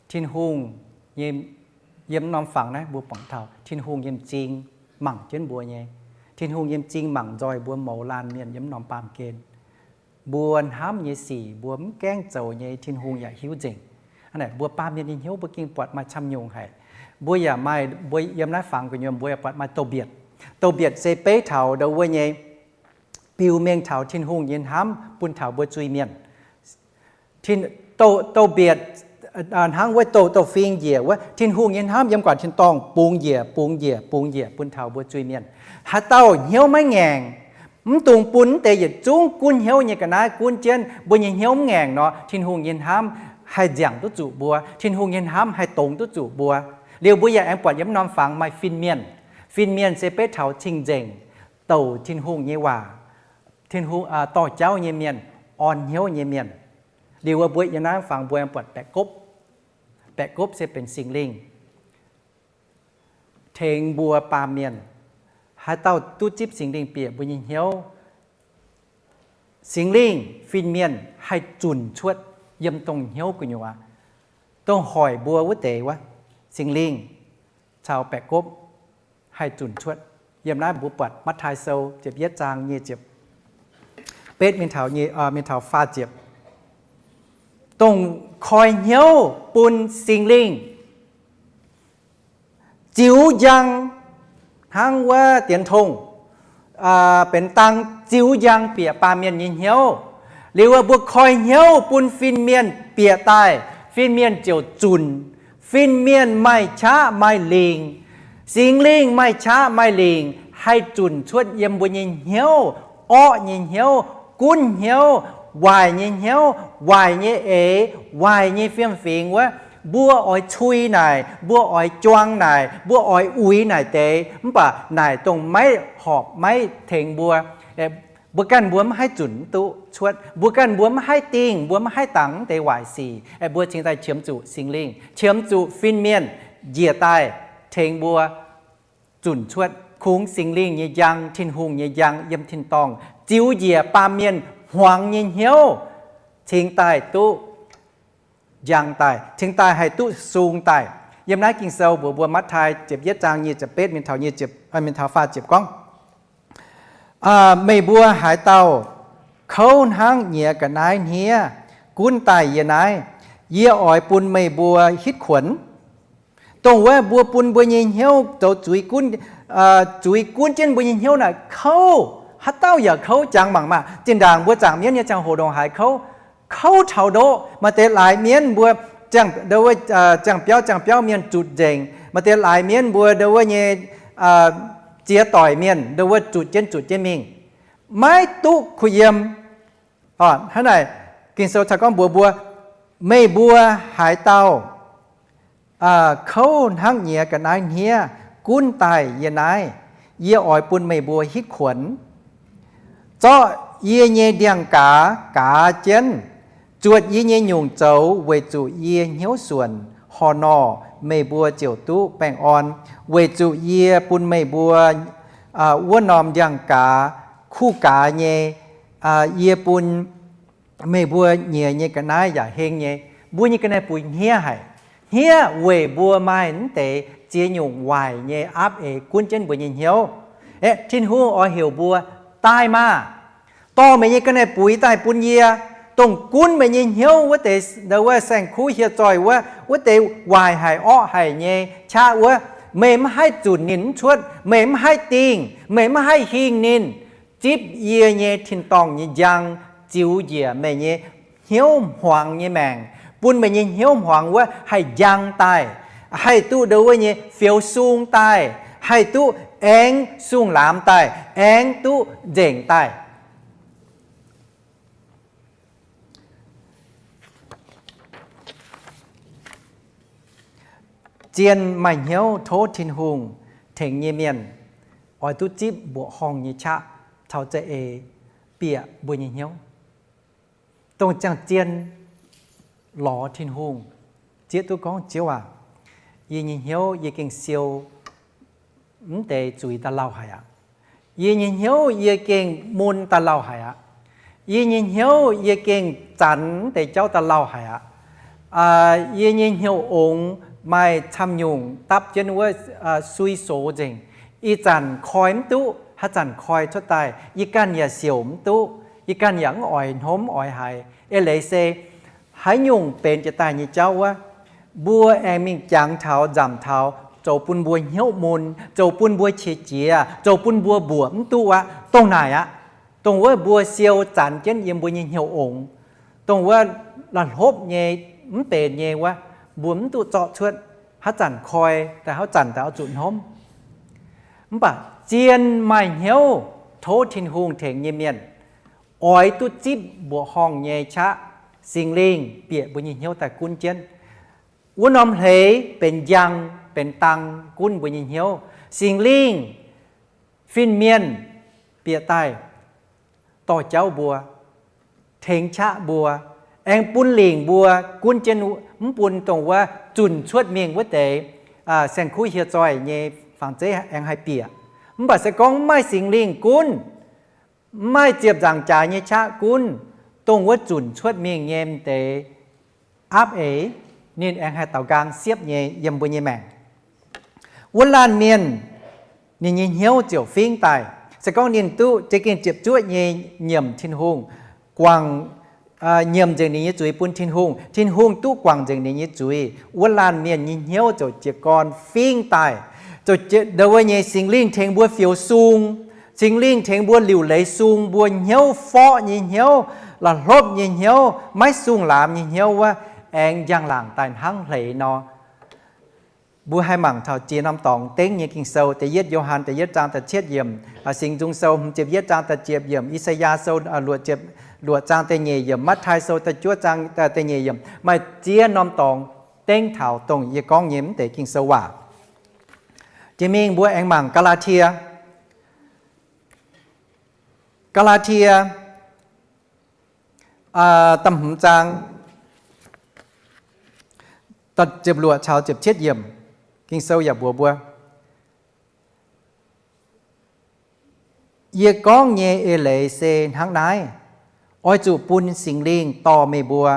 Tin-Hungh nyei, yiem norm fangx naaiv mbuo buatc taux Tin-Hungh nyei m'zing mangc jienv mbuo nyei. Tin-Hungh nyei m'zing mangc nzoih mbuo mouz laanh mienh yiem norm baamh gen. Mbuo hnamv nyei sic mbuo mv gaengh zoux nyei Tin-Hungh yaac hiuv nzengc. Hnangv naaic mbuo baamh mienh nyei hnyouv mbuo gengh buatc maaih camv nyungc haic. Mbuo yaac maaih, mbuo yiem naaiv fangx gu'nyuoz mbuo yaac buatc maaih douz-mbietc. Douz-mbietc se beiv taux ndo wuov nyei biux mengh taux Tin-Hungh nyei hnamv bun taux mbuo zuiz-mienh. Douz-mbietc hnangv wuov douz, douz-fing njiec wuov, Tin-Hungh nyei hnamv yiem guangc tin-dorngh bungx njiec, bungx njiec, bungx njiec bun taux mbuo zuiz-mienh. Haaix dauh hnyouv maiv ngaengc, mv dungx bun mv deix yietc zungv gunv hnyouv nyei ga'naaiv gunv jienv. Mbuo nyei hnyouv mv ngaengc nor, Tin-Hungh nyei hnamv haih nziangc duqv zuqc mbuo, Tin-Hungh nyei hnamv haih dongz duqv zuqc mbuo. Liuz mbuo yaac aengx buatc yiem norm fangx maaih fin-mienh. Fin-mienh se beiv taux cing-nzengc, douc Tin-Hungh nyei waac, Tin-Hungh dorh jauv nyei mienh, orn hnyouv nyei mienh. Liuz wuov mbuo yiem naaiv fangx mbuo aengx buatc baeqc gopv. Baeqc gopv se benx Singx Lingh tengx mbuo baamh mienh. Haaix dauh duqv zipv Singx Lingh bieqc mbuo nyei hnyouv, Singx Lingh fin-mienh haih zunc cuotv yiem dongh hnyouv gu'nyuoz, dongh hoic mbuo wuov deix wuov. Singx Lingh caux baeqc gopv haih zunc cuotv. Yiem naaiv mbuo buatc Matv^tai Sou ziepc yietv zaang nyic ziepc betv mingh taux, mingh taux faah ziepc, dongh koi hnyouv bun Singx Lingh ziux njang hnangv wuov dienx tongh, benx dang ziux njang bieqc baamh mienh nyei hnyouv. Liuz mbuo koi hnyouv bun fin-mienh bieqc daaih, fin-mienh ziouc zunc. Fin-mienh maaih qaqv maaih lingc. Singx Lingh maaih qaqv maaih lingc haih zunc cuotv yiem mbuo nyei hnyouv, orqv nyei hnyouv, gunv hnyouv, waaic nyei hnyouv, waaic nyei eix, waaic nyei fiem-fingx wuov. Mbuo oix cui naaic, mbuo oix juang naaic, mbuo oix uix naaic deix, mv baac naaic dongh maiv horpc maiv tengx mbuo. Mbuo ganh mbuo maiv haih zunc mv duqv cuotv, mbuo ganh mbuo maiv haih dingh, mbuo maiv haih dangx mv deix waaic sic. Mbuo cingx daaih qiemx zuqc Singx Lingh, qiemx zuqc fin-mienh njiec daaih tengx mbuo zunc cuotv. Kungx Singx Lingh nyei njang, Tin-Hungh nyei njang yiem tin-dorngh ziux njiec baamh mienh hmuangx nyei hnyouv, cingx daaih duqv njang daaih, cingx daaih haih duqv sung daaih. Yiem naaiv Ging-Sou mbuox mbuo, Matv^tai ziepc yietv zaang nyic ziepc betv mingh taux nyic ziepc, mingh taux faah ziepc gorngv, meih mbuo haaix dauh kouv hnangv nyiex ga'naaiv hniev gunv daaih yie naaiv, yie oix bun meih mbuo hitv kuonx. Dongh wuov mbuo bun mbuo nyei hnyouv zoux zuiz gunv, zuiz gunv jienv mbuo nyei hnyouv naaic kouv, haaix dauh yaac kouv jangx mangc maah. Zinh ndaangc mbuo zaangc mienv nyei ziangh hoc ndongc haaix kouv, kouv taux ndoqv. Maaih deix laaix mienv mbuo ziangh, ndo wuov, ziangh biauv ziangh biauv mienh zutc nzengc. Maaih deix laaix mienv mbuo ndo wuov nyei ziex doic mienh ndo wuov zutc jienv zutc jienv mingh, maiv duqv kuh yiem. Hnangv naaic, Ging-Sou caux gorngv mbuox mbuo, meih mbuo haaix dauh kouv hnangv nyiex ga'naaiv hniev gunv daaih yie naaiv, yie oix bun meih mbuo hitv kuonx. Zorqv yie nyei ndiangx-gaaz gaaz jienv, zuotc yie nyei nyungc zoux weic zuqc yie hnyouv suonc, horc norh meih mbuo ziouc duqv baengh orn, weic zuqc yie bun meih mbuo wuov norm ndiangx-gaaz kuh gaaz nyei, yie bun meih mbuo nyiex nyei ga'naaiv yaac heng nyei. Mbuo nyei ga'naaiv-buix hniev haic. Hniev weic mbuo maaih mv deix ziex nyungc waaic nyei aapv eix gunv jienv mbuo nyei hnyouv. Aeqv, Tin-Hungh oix heuc mbuo, daaih maah! Dorh meih nyei ga'naaiv-buix daaih bun yie. Dongh gunv meih nyei hnyouv wuov deix, wuov saeng-kuv hieh zoih wuov, wuov deix waaic haic orqv haic nyei qaqv wuov, meih maiv haih zunc ninh mv cuotv, meih maiv haih dingh, meih maiv haih hingh ninh. Zipv yie nyei tin-dorngh nyei njang ziux njiec meih nyei hnyouv hmuangx nyei maengc, bun meih nyei hnyouv hmuangx wuov haih njang daaih, haih duqv ndo wuov nyei fioux sung daaih, haih duqv aengx sung laamx daaih, aengx duqv nzengc daaih. Zien maaih hnyouv tov Tin-Hungh tengx nyei mienh oix duqv zipv mbuoqc horngh nyei qaqv caux za'eix bieqc mbuo nyei hnyouv. Dongh ziangh zien lorz Tin-Hungh, zieqv duqv gorngv, Ziouv aac, yie nyei hnyouv yie gengh siou mv deix zuiz da'lauh haic aqv. Yie nyei hnyouv yie gengh mun da'lauh haic aqv. Yie nyei hnyouv yie gengh zanc mv deix jauv da'lauh haic aqv. Yie nyei hnyouv ongx maaih camv nyungc dapv jienv wuov sui sox nzengc. Ih zanc koi mv duqv, haaix zanc koi cuotv daaih, yie ganh yaac siouc mv duqv, yie ganh yaac mv oix hnomv mv oix haiz. Eix leiz se haaix nyungc benx jiex daaih nyei jauv wuov, mbuo aengx mingh jangx taux nzamc taux zoux bun mbuo hnyouv mun, zoux bun mbuo qiex jiez, zoux bun mbuo mbuoqc mv duqv aqv. Dongh naaic aqv, dongh wuov mbuo siou zanc jienv yiem mbuo nyei hnyouv ongx, dongh wuov la'hlopv nyei, mv benx nyei wuov, mbuo mv duqv zorqv cuotv. Haaix zanc koi daaih, haaix zanc daaih oix zuqc hnomv. Mv baac zien maaih hnyouv tov Tin-Hungh tengx nyei mienh oix duqv zipv mbuoqc horngh nyei qaqv, Singx Lingh bieqc mbuo nyei hnyouv daaih gunv jienv. Wuov norm hleix benx njang, benx dang gunv mbuo nyei hnyouv. Singx Lingh, fin-mienh bieqc daaih dorh jauv mbuo, tengx qaqv mbuo, aengx bun lingc mbuo gunv jienv, mv bun dongh wuov zunc cuotv mingh wuov deix saeng-kuv hieh zoih nyei fangx zeiv aengx haih bieqc. Mv baac se gorngv mv maaih Singx Lingh gunv, mv maaih ziepc nzaangc jaax nyei qaqv gunv, dongh wuov zunc cuotv mingh nyei m'deix aapv eix, ninh aengx haih daaux nqaang siepv nyei yiem mbuo nyei maengc. Wuov laanh mienh, ninh nyei hnyouv ziouc fingv daaih. Se gorngv ninh duqv za'gengh ziepc zuoqv nyei nyiemc Tin-Hungh, guangc, nyiemc nzengc ninh nyei zuiz bun Tin-Hungh, Tin-Hungh duqv guangc nzengc ninh nyei zuiz, wuov laanh mienh nyei hnyouv ziouc jiez gorn fingv daaih. Ndau wuov nyei Singx Lingh tengx mbuo fioux sung, Singx Lingh tengx mbuo liuc leiz sung, mbuo hnyouv forqv nyei hnyouv, la'hlopv nyei hnyouv, maiv sung laamx nyei hnyouv wuov, aengx njang-laangc daaih hnangv hleix nor. Mbuo haih mangc taux jiex norm dorngx dengv nyei Ging-Sou, da'yietv Yo^han da'yietv zaang da'cietv yiemc, Singx Nzung Sou hmz ziepc yietv zaang da'ziepc yiemc, I^saa^yaa Sou luoqc zaang da'nyeic yiemc, Matv^tai Sou da'juov zaang da'nyeic yiemc, maaih ziex norm dorngx dengv taux dongh yie gorngv nyei mv deix Ging-Sou waac. Jiex mingh mbuo aengx mangc Gaa^laa^tie. Gaa^laa^tie da'hmz zaang ziepc luoqc caux ziepc cietv yiemc, Ging-Sou yaac mbuox mbuo, Yie gorngv nyei eix leiz se hnangv naaiv, oix zuqc bun Singx Lingh dorh meih mbuo,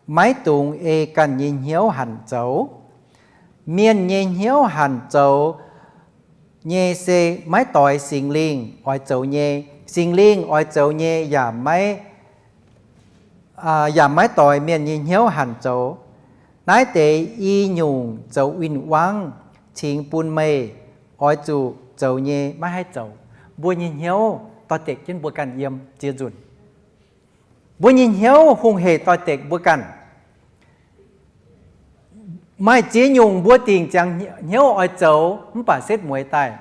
maiv dungx ei ganh nyei hnyouv hanc zoux. Mienh nyei hnyouv hanc zoux nyei se maiv doix Singx Lingh oix zoux nyei. Singx Lingh oix zoux nyei yaac maiv yaac maiv doix mienh nyei hnyouv hanc zoux. Naaiv deix i nyungc zoux win-wangv cingx bun meih oix zuqc zoux nyei maiv haih zoux. Mbuo nyei hnyouv doix-dekc jienv mbuo ganh yiem ziex nzunc. Mbuo nyei hnyouv hungh hec doix-dekc mbuo ganh. Maaih ziex nyungc mbuo dingc ziangx hnyouv oix zoux mv baac setv mueiz daaih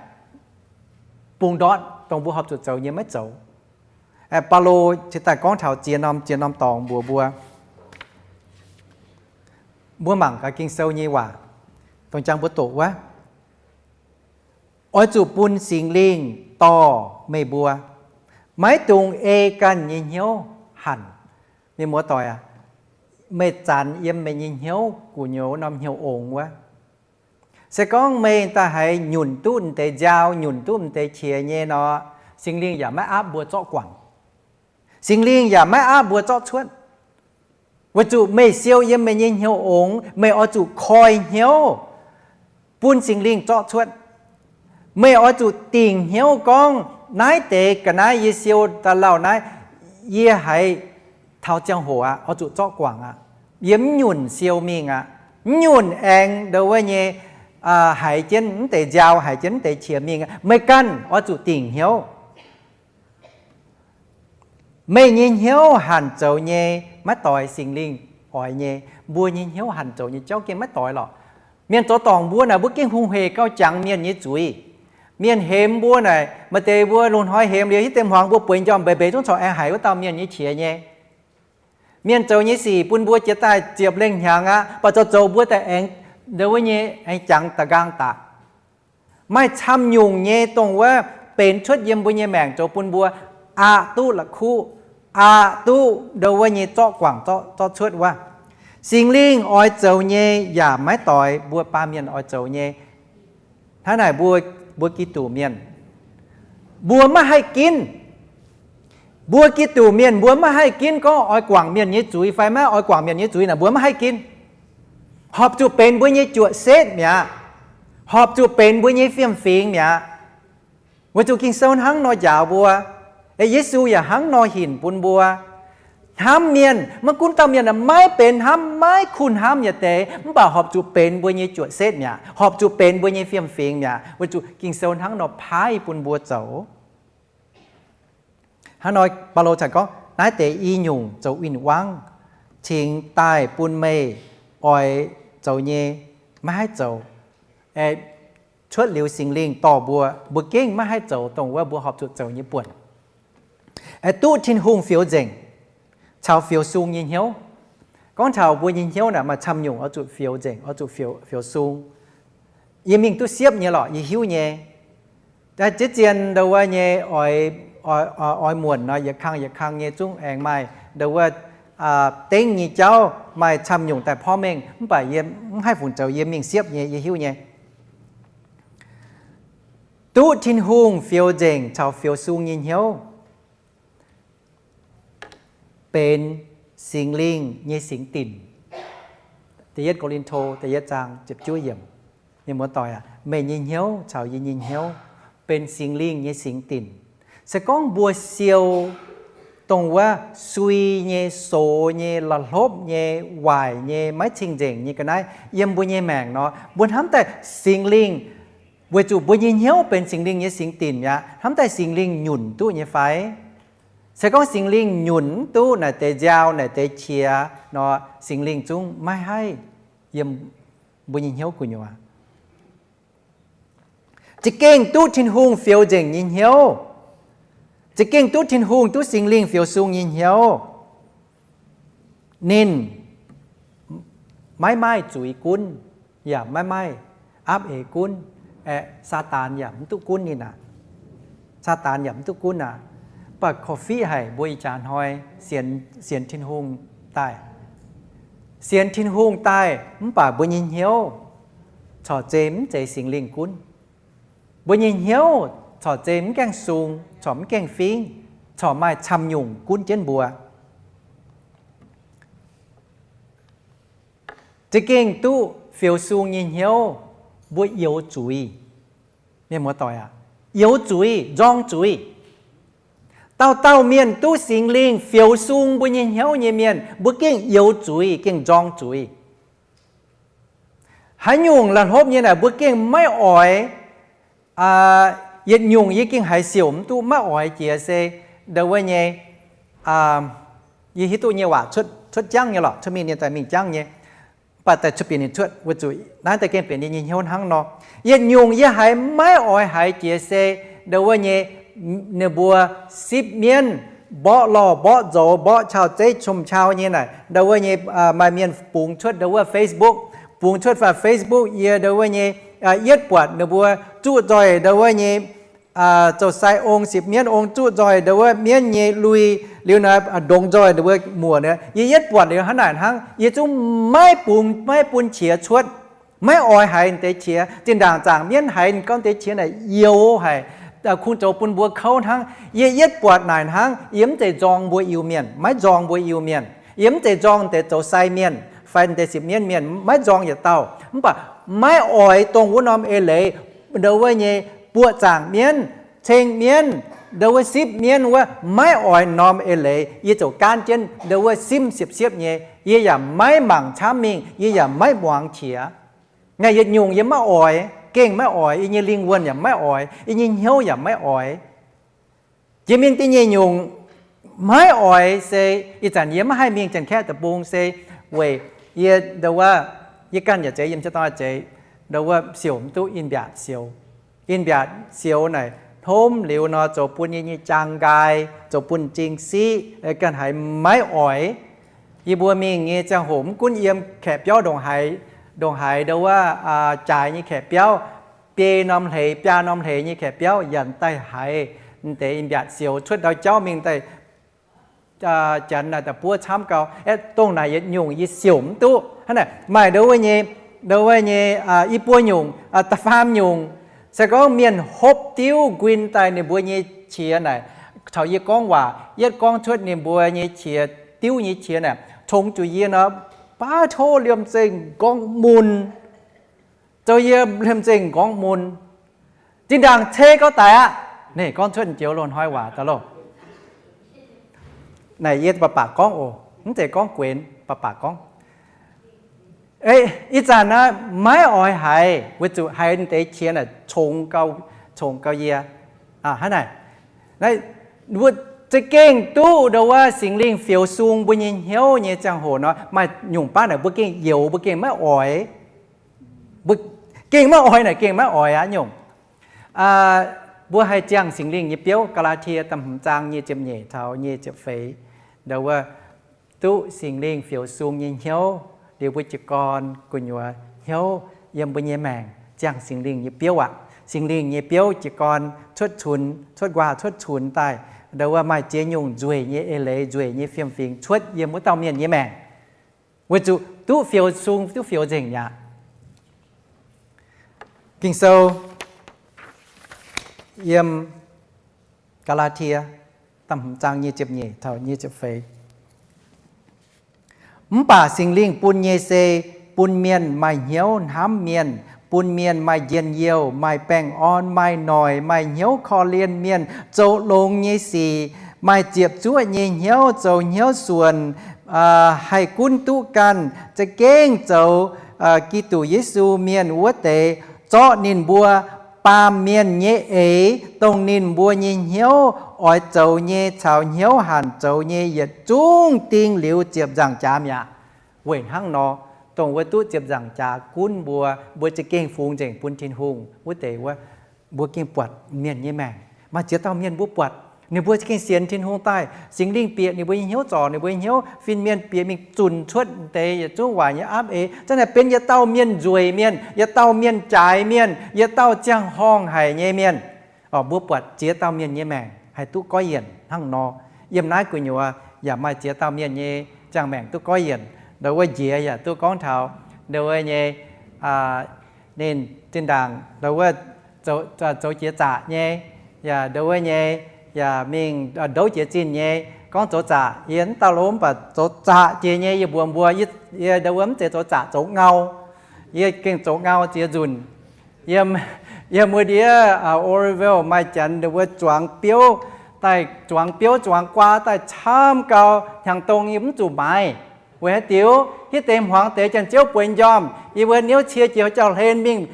bungx ndortv dongh mbuo horpc zuqc zoux nyei maiv zoux. Baulo cingx daaih gorngv taux ziex norm, ziex norm dorngx mbuox mbuo. Mbuo mangc gaax Ging-Sou nyei waac, dongh jangx mbuo doqc wuov, oix zuqc bun Singx Lingh dorh meih mbuo, maiv dungx ei ganh nyei hnyouv hanc. Mienh muoz-doic aac, meih zanx yiem meih nyei hnyouv gu'nyuoz norm hnyouv ongx wuov, se gorngv meih daaih haiz nyunc duqv m'deix nziaaux, nyunc duqv m'deix qiex nyei nor, Singx Lingh yaac maiv aapv mbuo zorqv guangc. Singx Lingh yaac maiv aapv mbuo zorqv cuotv. Weic zuqc meih siou yiem meih nyei hnyouv ongx, meih oix zuqc koi hnyouv bun Singx Lingh zorqv cuotv. Meih oix zuqc dingc hnyouv gorngv, naaiv deix ga'naaiv yie siou daaih lauh naaiv, yie haiz taux ziangh hoc aqv, oix zuqc zorqv guangc aqv. Yie mv nyunc siou mingh aqv. Mv nyunc aengx ndau wuov nyei haiz jienv m'deix nziaaux, haiz jienv m'deix qiex mingh aqv. Meih ganh oix zuqc dingc hnyouv. Meih nyei hnyouv hanc zoux nyei maiv doix Singx Lingh oix nyei. Mbuo nyei hnyouv hanc zoux nyei jauv gengh maiv doix lorqc. Mienh zoux dorngc mbuo naaic, mbuo gengh hungh hec gauh jangx mienh nyei zuiz. Mienh hemx mbuo naaic, maaih deix mbuo lungh hnoi hemx liuz hitv deix hmuangx mbuo bueix njormh mbeix mbeix zungv corc aengx haiz wuov dauh mienh nyei qiex nyei. Mienh zoux nyei sic bun mbuo jiex daaih ziepc lengh hnyangx aqv, baac zoux zoux mbuo daaih aengx ndau wuov nyei aengx jangx da'nqaang daqc. Maaih camv nyungc nyei dongh wuov benx cuotv yiem mbuo nyei maengc zoux bun mbuo aqc duqv la'kuqv, aqc duqv ndau wuov nyei zorqv guangc zorqv cuotv wuov. Singx Lingh oix zoux nyei yaac maiv doix mbuo baamh mienh oix zoux nyei. Hnangv naaic mbuo, mbuo Giduc mienh, mbuo maiv haih ginv. Mbuo Giduc mienh mbuo maiv haih ginv gorngv oix guangc mienh nyei zuiz fai maiv oix guangc mienh nyei zuiz naaic, mbuo maiv haih ginv. Horpc zuqc benx mbuo nyei juoqc setv mi'aqv. Horpc zuqc benx mbuo nyei fiem-fingx mi'aqv. Weic zuqc Ging-Sou hnangv nor njaaux mbuo, Yesu yaac hnangv nor hinc bun mbuo. Hnamv mienh, maiv gunv dauh mienh maiv benx hnamv, maiv kuh hnamv yietc deix, mv baac horpc zuqc benx mbuo nyei juoqc setv mi'aqv, horpc zuqc benx mbuo nyei fiem-fingx mi'aqv. Weic zuqc Ging-Sou hnangv nor paaiv bun mbuo zoux. Hnangv nor Baulo cingx gorngv, naaiv deix i nyungc zoux win-wangv cingx daaih bun meih oix zoux nyei maiv haih zoux. Cuotv liuz Singx Lingh dorh mbuo, mbuo gengh maiv haih zoux dongh wuov mbuo horpc zuqc zoux nyei buonc. Aengx duqv Tin-Hungh fioux nzengc caux fioux sung nyei hnyouv. Gorngv taux mbuo nyei hnyouv naaic maaih camv nyungc oix zuqc fioux nzengc, oix zuqc fioux sung. Yie mingh duqv siepv nyei lorqc, yie hiuv nyei. Da'yietv zien ndau wuov nyei oix, oix muonc nor, yietc kang yietc kang nyei zungv aengx maaih ndau wuov dengv nyei jauv, maaih camv nyungc daaih porv mengh, mv baac yie mv haih fungc zoux, yie mingh siepv nyei, yie hiuv nyei. Duqv Tin-Hungh fioux nzengc caux fioux sung nyei hnyouv benx Singx Lingh nyei singx dinc. Da'yietv Ko^lin^to da'yietv zaang ziepc juov yiemc. Mienh muoz-doic aac, meih nyei hnyouv caux yie nyei hnyouv benx Singx Lingh nyei singx dinc. Se gorngv mbuo siou dongh wuov sui nyei, sox nyei, la'hlopv nyei, waaic nyei, maiv cing-nzengc nyei ga'naaiv yiem mbuo nyei maengc nor, mbuo hnamv daaih Singx Lingh Weic zuqc mbuo nyei hnyouv benx Singx Lingh nyei singx dinc mi'aqv. Hnamv daaih Singx Lingh nyunc duqv nyei fai? Se gorngv Singx Lingh nyunc mv duqv, naaic deix nziaaux, naaic deix qiex nor, Singx Lingh zungv maiv haih yiem mbuo nyei hnyouv gu'nyuoz. Za'gengh duqv Tin-Hungh fioux nzengc nyei hnyouv, za'gengh duqv Tin-Hungh, duqv Singx Lingh fioux sung nyei hnyouv, ninh maiv maaih zuiz gunv, yaac maiv maaih aapv eix gunv. Aeqv, Saadaan yaac mv duqv gunv ninh aqv. Saadaan yaac mv duqv gunv aqv. Mv baac korv-fiqv haic mbuo ih jaax hnoi sienx, sienx Tin-Hungh daaih, sienx Tin-Hungh daaih, mv baac mbuo nyei hnyouv corc zeiz mv zeiz Singx Lingh gunv. Mbuo nyei hnyouv corc zeiz mv gaengh sung, corc mv gaengh fingv, corc maaih camv nyungc gunv jienv mbuo. Za'gengh duqv fioux sung nyei hnyouv, mbuo youx zuiz. Mienh muoz-doic aac, youx zuiz, nzorng zuiz. Dauh dauh mienh duqv Singx Lingh fioux sung mbuo nyei hnyouv nyei mienh, mbuo gengh youx zuiz, gengh nzorng zuiz. Haaix nyungc la'hlopv nyei naaic mbuo gengh maiv oix. Yietc nyungc yie gengh haiz siouc mv duqv maiv oix jiex se ndau wuov nyei, yie hiuv duqv nyei waac cuotv jangv nyei lorqc, cuotv mingh nyei daaih mingh jangv nyei, mv baac daaih cuotv bieqc ninh cuotv weic zuqc naaiv daaih gengh benx yie nyei hnyouv hnangv nor. Yietc nyungc yie haiz maiv oix haiz jiex se ndau wuov nyei, ninh mbuo sipv mienv, mborqv lorh mborqv nzoux mborqv qauv zeiv qom qauv nyei naaic, ndau wuov nyei, maaih mienh bungx cuotv ndau wuov Facebook, bungx cuotv faah Facebook yie ndau wuov nyei, yietv buatc ninh mbuo zuqv nzoih ndau wuov nyei, zoux sai ong sipv mienv ong zuqv nzoih ndau wuov mienv nyei lui, liuz naaic ndongx nzoih ndau wuov muoc, yie yietv buatc liuz hnangv naaic hnangv, yie zungv maiv bungx maiv bun qiex cuotv. Maiv oix haiz deix qiex. Zinh ndaangc zaangc mienv haiz gorngv deix qiex naaic youx haic, kungx zoux bun mbuo kouv hnangv. Yie yietv buatc naaic hnangv, yie mv zeiz nzorng mbuo Iu-Mienh, maiv nzorng mbuo Iu-Mienh. Yie mv zeiz nzorng deix zoux sai mienh fai deix sipv mienv mienh, maiv nzorng yietc dauh. Mv baac maiv oix dongh wuov norm eix leiz, ndau wuov nyei buoqc zaangc mienv, ceng mienv, ndau wuov sipv mienv wuov, maiv oix norm eix leiz. Yie ziouc gaanv jienv ndau wuov simv siepv-siepv nyei. Yie yaac maiv mangc camv mingh, yie yaac maiv muangx qiex. Naaic yietc nyungc yie maiv oix, gengh maiv oix, yie nyei lingh wuonh yaac maiv oix, yie nyei hnyouv yaac maiv oix. Jiex mingh da'nyeic nyungc maiv oix se, ih zanc yie maiv haih mingh Janx-Kaeqv deic-bung se weic yie ndau wuov, yie ganh yaac zeiz yiem jienv dorn zeiz, ndau wuov siouc mv duqv in-mbiaatc sioux. In-mbiaatc sioux naaic hnomv liuz nor zoux bun yie nyei jaang nqaai, zoux bun m'zing siqv, ganh haiz maiv oix. Yie mbuo mingh nyei ziangh hoc mv gunv yiem kaeqv biauv ndongc haaix, ndongc haaix ndau wuov jaaix nyei kaeqv biauv, biei norm hleix biaa norm hleix nyei kaeqv biauv yaac daaih haiz deix in-mbiaatc sioux cuotv ndau jauv mingh daaih Janx naaic da'buov camv gau. Aeqv, dongh naaic yietc nyungc yie siouc mv duqv. Hnangv naaic maaih ndau wuov nyei, ndau wuov nyei i buo nyungc, da'faam nyungc, se gorngv mienh hopv diuv nquin daaih ninh mbuo nyei qiex naaic, caux yie gorngv waac, yietv gorngv cuotv ninh mbuo nyei qiex, diuv nyei qiex naaic, congx zuqc yie nor, baav tov liemh zeih m'nqorngv mun. Zoux yie liemh zeih m'nqorngv mun. Zinh ndaangc cei gauh daic aqv. Naaiv gorngv cuotv joux loz-hnoi waac daaih loh. Naaic yie baac baac gorngv oc, mv zeiz gorngv guenx, baac baac gorngv. Ih zanc naaiv maiv oix haiz, weic zuqc haiz deix qiex naaic congx gau, congx gau yie. Hnangv naaic, mbuo za'gengh duqv ndau wuov Singx Lingh fioux sung mbuo nyei hnyouv nyei ziangh hoc nor, maaih nyungc baav naaic mbuo gengh youx, mbuo gengh maiv oix. Mbuo gengh maiv oix naaic, gengh maiv oix aqv nyungc. Mbuo haih ziangh Singx Lingh nyei biouv, Gaa^laa^tie da'hmz zaang nyic ziepc nyeic taux nyic ziepc feix, ndau wuov, duqv Singx Lingh fioux sung nyei hnyouv liuz mbuo jiez gorn gu'nyuoz hnyouv yiem mbuo nyei maengc ziangh Singx Lingh nyei biouv aqv. Singx Lingh nyei biouv jiez gorn cuotv cunx, cuotv nquaah cuotv cunx daaih, ndau wuov maaih ziex nyungc nzueic nyei eix leiz, nzueic nyei fiem-fingx cuotv yiem wuov dauh mienh nyei maengc, weic zuqc duqv fioux sung, duqv fioux nzengc mi'aqv. Ging-Sou yiem Gaa^laa^tie da'hmz zaang nyic ziepc nyeic taux nyic ziepc feix. Mv baac Singx Lingh bun nyei se bun mienh maaih hnyouv hnamv mienh, bun mienh maaih njien-youh, maaih baengh orn, maaih noic, maaih hnyouv korv-lienh mienh, zoux longx nyei sic, maaih ziepc zuoqv nyei hnyouv, zoux hnyouv suonc, haih gunv duqv ganh, za'gengh zoux Giduc Yesu mienh wuov deix, zorqv ninh mbuo baamh mienh nyei eix, dongh ninh mbuo nyei hnyouv oix zoux nyei caux hnyouv hanc zoux nyei yietc zungv ding liuz ziepc nzaangc jaax mi'aqv. Weic hnangv nor, dongh wuov duqv ziepc nzaangc jaax gunv mbuo, mbuo za'gengh fungx nzengc bun Tin-Hungh wuov deix wuov, mbuo gengh buatc mienh nyei maengc. Maaih ziex dauh mienh mbuo buatc, ninh mbuo za'gengh sienx Tin-Hungh daaih, Singx Lingh bieqc ninh mbuo nyei hnyouv, zorc ninh mbuo nyei hnyouv, fin-mienh bieqc mingh zunc cuotv deix yietc zungv waaic nyei aapv eix. Zanc naaic benx yietc dauh mienh nzueic mienh, yietc dauh mienh jaaix mienh, yietc dauh ziangh horngh haic nyei mienh. Mbuo buatc ziex dauh mienh nyei maengc haih duqv goiv yienc hnangv nor. Yiem naaiv gu'nyuoz yaac maaih ziex dauh mienh nyei ziangh maengc duqv goiv yienc. Ndau wuov njiec yaac duqv gorngv taux ndau wuov nyei, ninh zinh ndaangc ndau wuov zoux jiex zaqc nyei, yaac ndau wuov nyei, yaac mingh ndouv jiex zinh nyei. Gorngv zoux zaqc, yie mv dauh lo mv baac zoux zaqc jiex nyei, yie mbuox mbuo, yie ndau wuov mv zeiz zoux zaqc, zoux ngau. Yie gengh zoux ngau ziex nzunc. Yiem, yiem wuov ndiev Oroville maaih janx ndau wuov zuangx biouv daaih, zuangx biouv zuangx guaa daaih camv gau, hnyangx-dongh yie mv zuqc maaiz. Weic haaix diuc? Hitv deix hmuangx deix janx-ziouv bueix njormh, yie mbuo niouv cie jiex jauv-hlen mingh,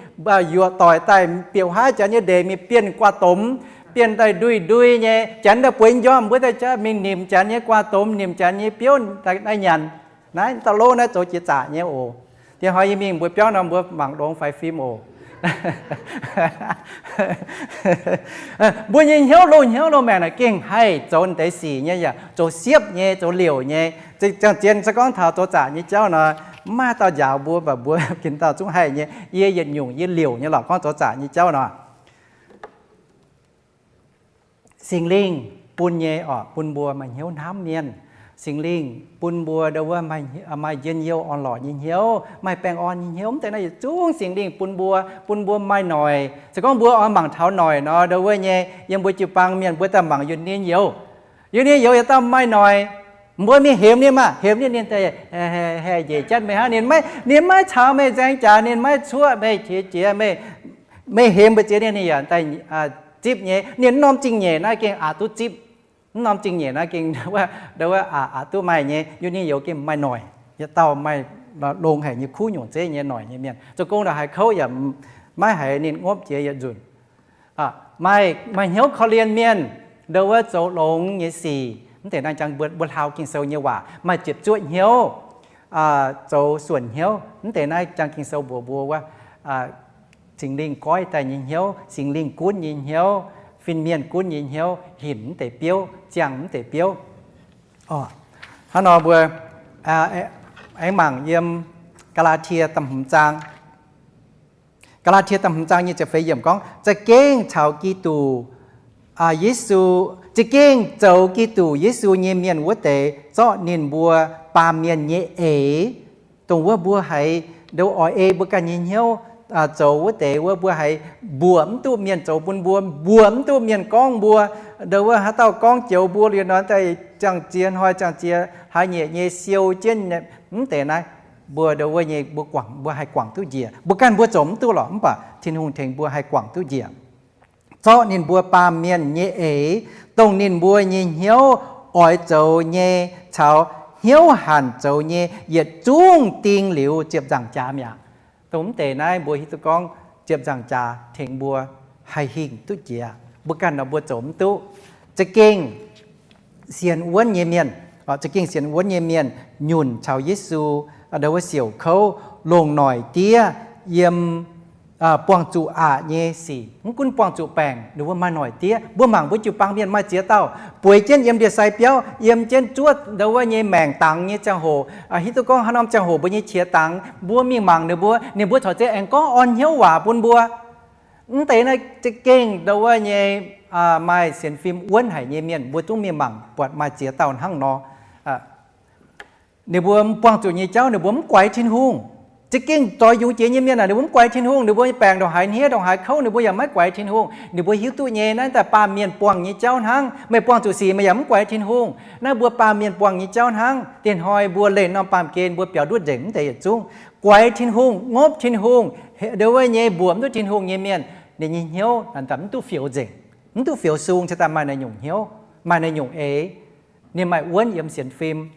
yuoqc doic daaih biouv haav janx nyei ndeic mingh bienh guaa domx, bienh daaih ndui-ndui nyei. Janx daaih bueix njormh, mbuo daaih jaav mingh nimc janx nyei guaa domx, nimc janx nyei biouv daaih naaiv nyanc. Naaiv dauh lo naaiv zoux jiex zaqc nyei oc. Diex hnoi yie mingh mbuo biauv nor mbuo mangc longx faix fim oc. Mbuo nyei hnyouv, loz-hnyouv loz-maengc naaic gengh haih zoux deix sic nyei, yaac zoux siepv nyei, zoux liouc nyei. Ziangh zien se gorngv taux zoux zaqc nyei jauv nor, mv maaih dauh njaaux mbuo, mv baac mbuo gin dauh zungv haih nyei. Yie yietc nyungc yie liouc nyei lorqc, gorngv zoux zaqc nyei jauv nor. Singx Lingh bun nyei oc, bun mbuo maaih hnyouv hnamv mienh. Singx Lingh bun mbuo ndau wuov maaih njien-youh orn-lorqc nyei hnyouv, maaih baengh orn nyei hnyouv. Mv deix naaiv yietc zungv Singx Lingh bun mbuo, bun mbuo maaih noic. Se gorngv mbuo oix mangc taux noic nor, ndau wuov nyei yiem mbuo jiu-baang mienh mbuo daaih mangc Union Youz. Union Youz yietc dauh maaih noic. Mbuo mingh hemx ninh maah, hemx ninh, ninh daaih haih njiec jatv meih hnangv. Ninh maiv, ninh maiv caux meih nzaeng jaax, ninh maiv cuoqv meih qiex jiez, meih, meih hemx mbu'ziex ninh, ninh yaac daaih zipv nyei. Ninh mv norm zingh nyeic naaiv gengh aqc duqv zipv. Mv norm zingh nyeic naaiv gengh ndau wuov aqc, aqc duqv maaih nyei. Union Youz gengh maaih noic, yietc dauh maaih longx haic nyei, kuv nyungc zeiv nyei noic nyei mienh. Zoux gong ndongc haaix kouv yaac maiv haiz ninh ngopv jiex yietc nzunc. Maaih, maaih hnyouv korv-lienh mienh, ndau wuov zoux longx nyei sic. Mv deix naaiv jangx mbuo, mbuo hlaau Ging-Sou nyei waac maaih ziepc zuoqv hnyouv zoux suonc hnyouv. Mv deix naaiv jangx Ging-Sou mbuox mbuo wuov, Singx Lingh goiv daaih nyei hnyouv, Singx Lingh gunv nyei hnyouv, fin-mienh gunv nyei hnyouv, hinc mv deix biouv, ziangh mv deix biouv. Hnangv nor mbuo aengx mangc yiem Gaa^laa^tie da'hmz zaang. Gaa^laa^tie da'hmz zaang nyei ziepc feix yiemc gorngv, za'gengh caux Giduc Yesu, za'gengh zoux Giduc Yesu nyei mienh wuov deix zorqv ninh mbuo baamh mienh nyei eix, dongh wuov mbuo haiz ndau oix ei mbuo ganh nyei hnyouv zoux wuov deix wuov, mbuo haiz mbuoqc mv duqv mienh zoux bun mbuo, mbuoqc mv duqv mienh gorngv mbuo, ndau wuov haaix dauh gorngv joux mbuo liuz nor, daaih ziangh ziex hnoi ziangh ziex hlaax nyeic nyei siou jienv mv deix naaiv, mbuo ndau wuov nyei mbuo guangc, mbuo haih guangc duqv njiec. Mbuo ganh mbuo zoux mv duqv lorqc, mv baac Tin-Hungh tengx mbuo haih guangc duqv njiec. Zorqv ninh mbuo baamh mienh nyei eix, dongh ninh mbuo nyei hnyouv oix zoux nyei caux hnyouv hanc zoux nyei yietc zungv ding liuz ziepc nzaangc jaax mi'aqv. Dongh mv deix naaiv mbuo hiuv duqv gorngv ziepc nzaangc jaax tengx mbuo haih hingh duqv jiex. Mbuo ganh nor mbuo zoux mv duqv. Za'gengh sienx wuonv nyei mienh, za'gengh sienx wuonv nyei mienh nyunc caux Yesu ndau wuov siouc kouv, longc noic diev yiem buangh zuqc aqc nyei sic. Mv gunv buangh zuqc baengc, ninh mbuo maaih noic diev. Mbuo mangc mbuo jiu-baang mienh maaih ziex dauh bueix jienv yiem ndie-sai biauv, yiem jienv zuov ndau wuov nyei maengc dangx nyei ziangh hoc, hiuv duqv gorngv haaix norm ziangh hoc mbuo nyei qiex dangx, mbuo mingh mangc ninh mbuo, ninh mbuo corc zeiz aengx gorngv orn hnyouv waac bun mbuo. Mv deix naaiv za'gengh ndau wuov nyei maaih sienx fim wuonv haic nyei mienh, mbuo zungv mingh mangc buatc maaih ziex dauh hnangv nor. Ninh mbuo buangh zuqc nyei jauv ninh mbuo mv guaix Tin-Hungh. Za'gengh zoix yungz jiex nyei mienh aah, ninh mbuo mv guaix Tin-Hungh. Ninh mbuo nyei baengc ndongc haaix hniev, ndongc haaix kouv, ninh mbuo yaac maiv guaix Tin-Hungh. Ninh mbuo hiuv duqv nyei naaiv daaih baamh mienh buangh nyei jauv hnangv. Meih buangh zuqc sic meih yaac mv guaix Tin-Hungh. Naaiv mbuo baamh mienh buangh nyei jauv hnangv. Diex hnoi mbuo leih norm baamh gen mbuo biaux ndutv nzengc mv deix yietc zungv. Guaix Tin-Hungh, ngopv Tin-Hungh, ndau wuov nyei mbuoqc mv duqv Tin-Hungh nyei mienh, ninh nyei hnyouv naaic mv duqv fioux nzengc, mv duqv fioux sung, cingx daaih maaih naaiv nyungc hnyouv, maaih naaiv nyungc eix. Ninh maaih wuonv yiem sienx fim.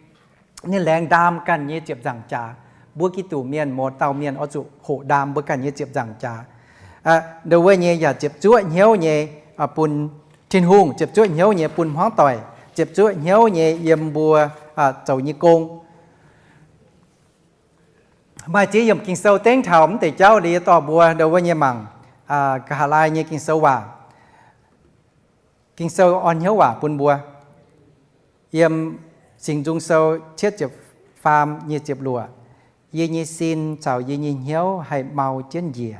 Ninh laengz ndaam ganh nyei ziepc nzaangc jaax. Mbuo Giduc mienh mouz dauh mienh oix zuqc hoqc ndaam mbuo ganh nyei ziepc nzaangc jaax. Nduov wuov nyei yaac ziepc zuoqv hnyouv nyei bun Tin-Hungh, ziepc zuoqv hnyouv nyei bun hmuangv doic, ziepc zuoqv hnyouv nyei yiem mbuo zoux nyei gong. Maaih ziex yiemc Ging-Sou dengv taux mv deix jauv, liuz yie dorh mbuo nduov wuov nyei mangc nqa'haav laai nyei Ging-Sou waac. Ging-Sou orn hnyouv waac bun mbuo. Yiem Singx Nzung Sou cietv ziepc faam nyic ziepc luoqc, Yie nyei sin caux yie nyei hnyouv haih mau jienv njiec,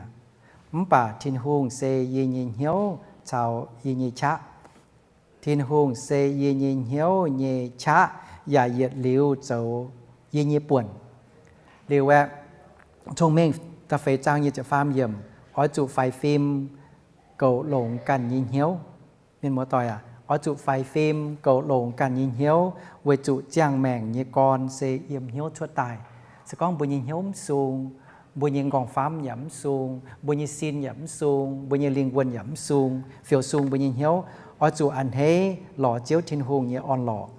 mv baac Tin-Hungh se yie nyei hnyouv caux yie nyei qaqv. Tin-Hungh se yie nyei hnyouv nyei qaqv, yaac yietc liuz zoux yie nyei buonc. Liuz aeqv, Cong-Mengh da'feix zaang nyic ziepc faam yiemc, Oix zuqc faix fim goux longx ganh nyei hnyouv. Mienh muoz-doic aac, oix zuqc faix fim goux longx ganh nyei hnyouv, weic zuqc ziangh maengc nyei gorn se yiem hnyouv cuotv daaih. Se gorngv mbuo nyei hnyouv mv sung, mbuo nyei nqorngv-famv yaac mv sung, mbuo nyei sin yaac mv sung, mbuo nyei lingh wuonh yaac mv sung, fioux sung mbuo nyei hnyouv, oix zuqc a'hneiv lorz Ziouv Tin-Hungh nyei orn-lorqc.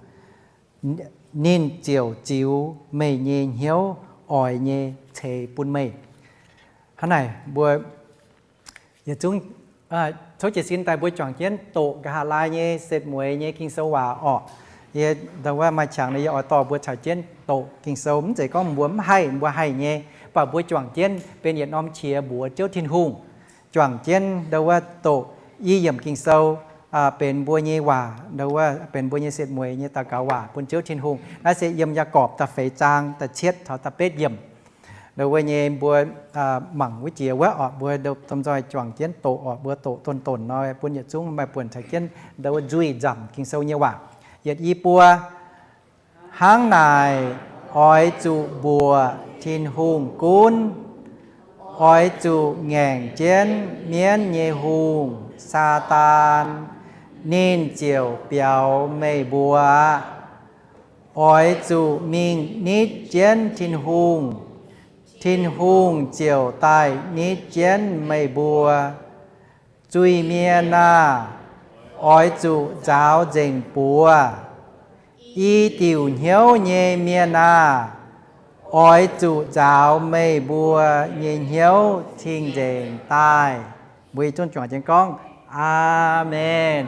Ninh ziouc ziux meih nyei hnyouv oix nyei ceix bun meih. Hnangv naaic mbuo yietc zungv, tov jiez sin daaih mbuo juangc jienv doqc nqa'haav laai nyei setv mueiz nyei Ging-Sou waac orqc. Yie nduov wuov maaih qangx nor yie oix dorh mbuo caux jienv doqc Ging-Sou. Mv zeiz gorngv mbuo mv haih, mbuo haih nyei, mv baac mbuo juangc jienv benx yietc norm qiex mbuox Ziouv Tin-Hungh. Juangc jienv nduov wuov doqc i yiemc Ging-Sou benx mbuo nyei waac, nduov wuov benx mbuo nyei setv mueiz nyei daux gaux waac bun Ziouv Tin-Hungh. Naaiv se yiem Yaagorpc da'feix zaang da'cietv taux da'betv yiemc. Nduov wuov nyei mbuo mangc wuov jiex wuov orqc, mbuo domh nzoih juangc jienv doqc orqc, mbuo doqc donx-donx nor bun yietc zungv maaih buonc caux jienv nduov wuov nzuih nzamc Ging-Sou nyei waac. Yietc i buo. Hnangv naaic, oix zuqc mbuoqc Tin-Hungh gunv. Oix zuqc ngaengc jienv mienv nyei hungh, Saadaan, ninh ziouc biaux meih mbuo aqv. Oix zuqc mingh nitv jienv Tin-Hungh, Tin-Hungh ziouc daaih nitv jienv meih mbuo. Zuiz-mienh aah! Oix zuqc nzaaux nzengc buoz. I diuc hnyouv nyei mienh aah! Oix zuqc nzaaux meih mbuo nyei hnyouv cing-nzengc daaih. Mbuo yietc zungv juangc jienv gorngv, Aamen.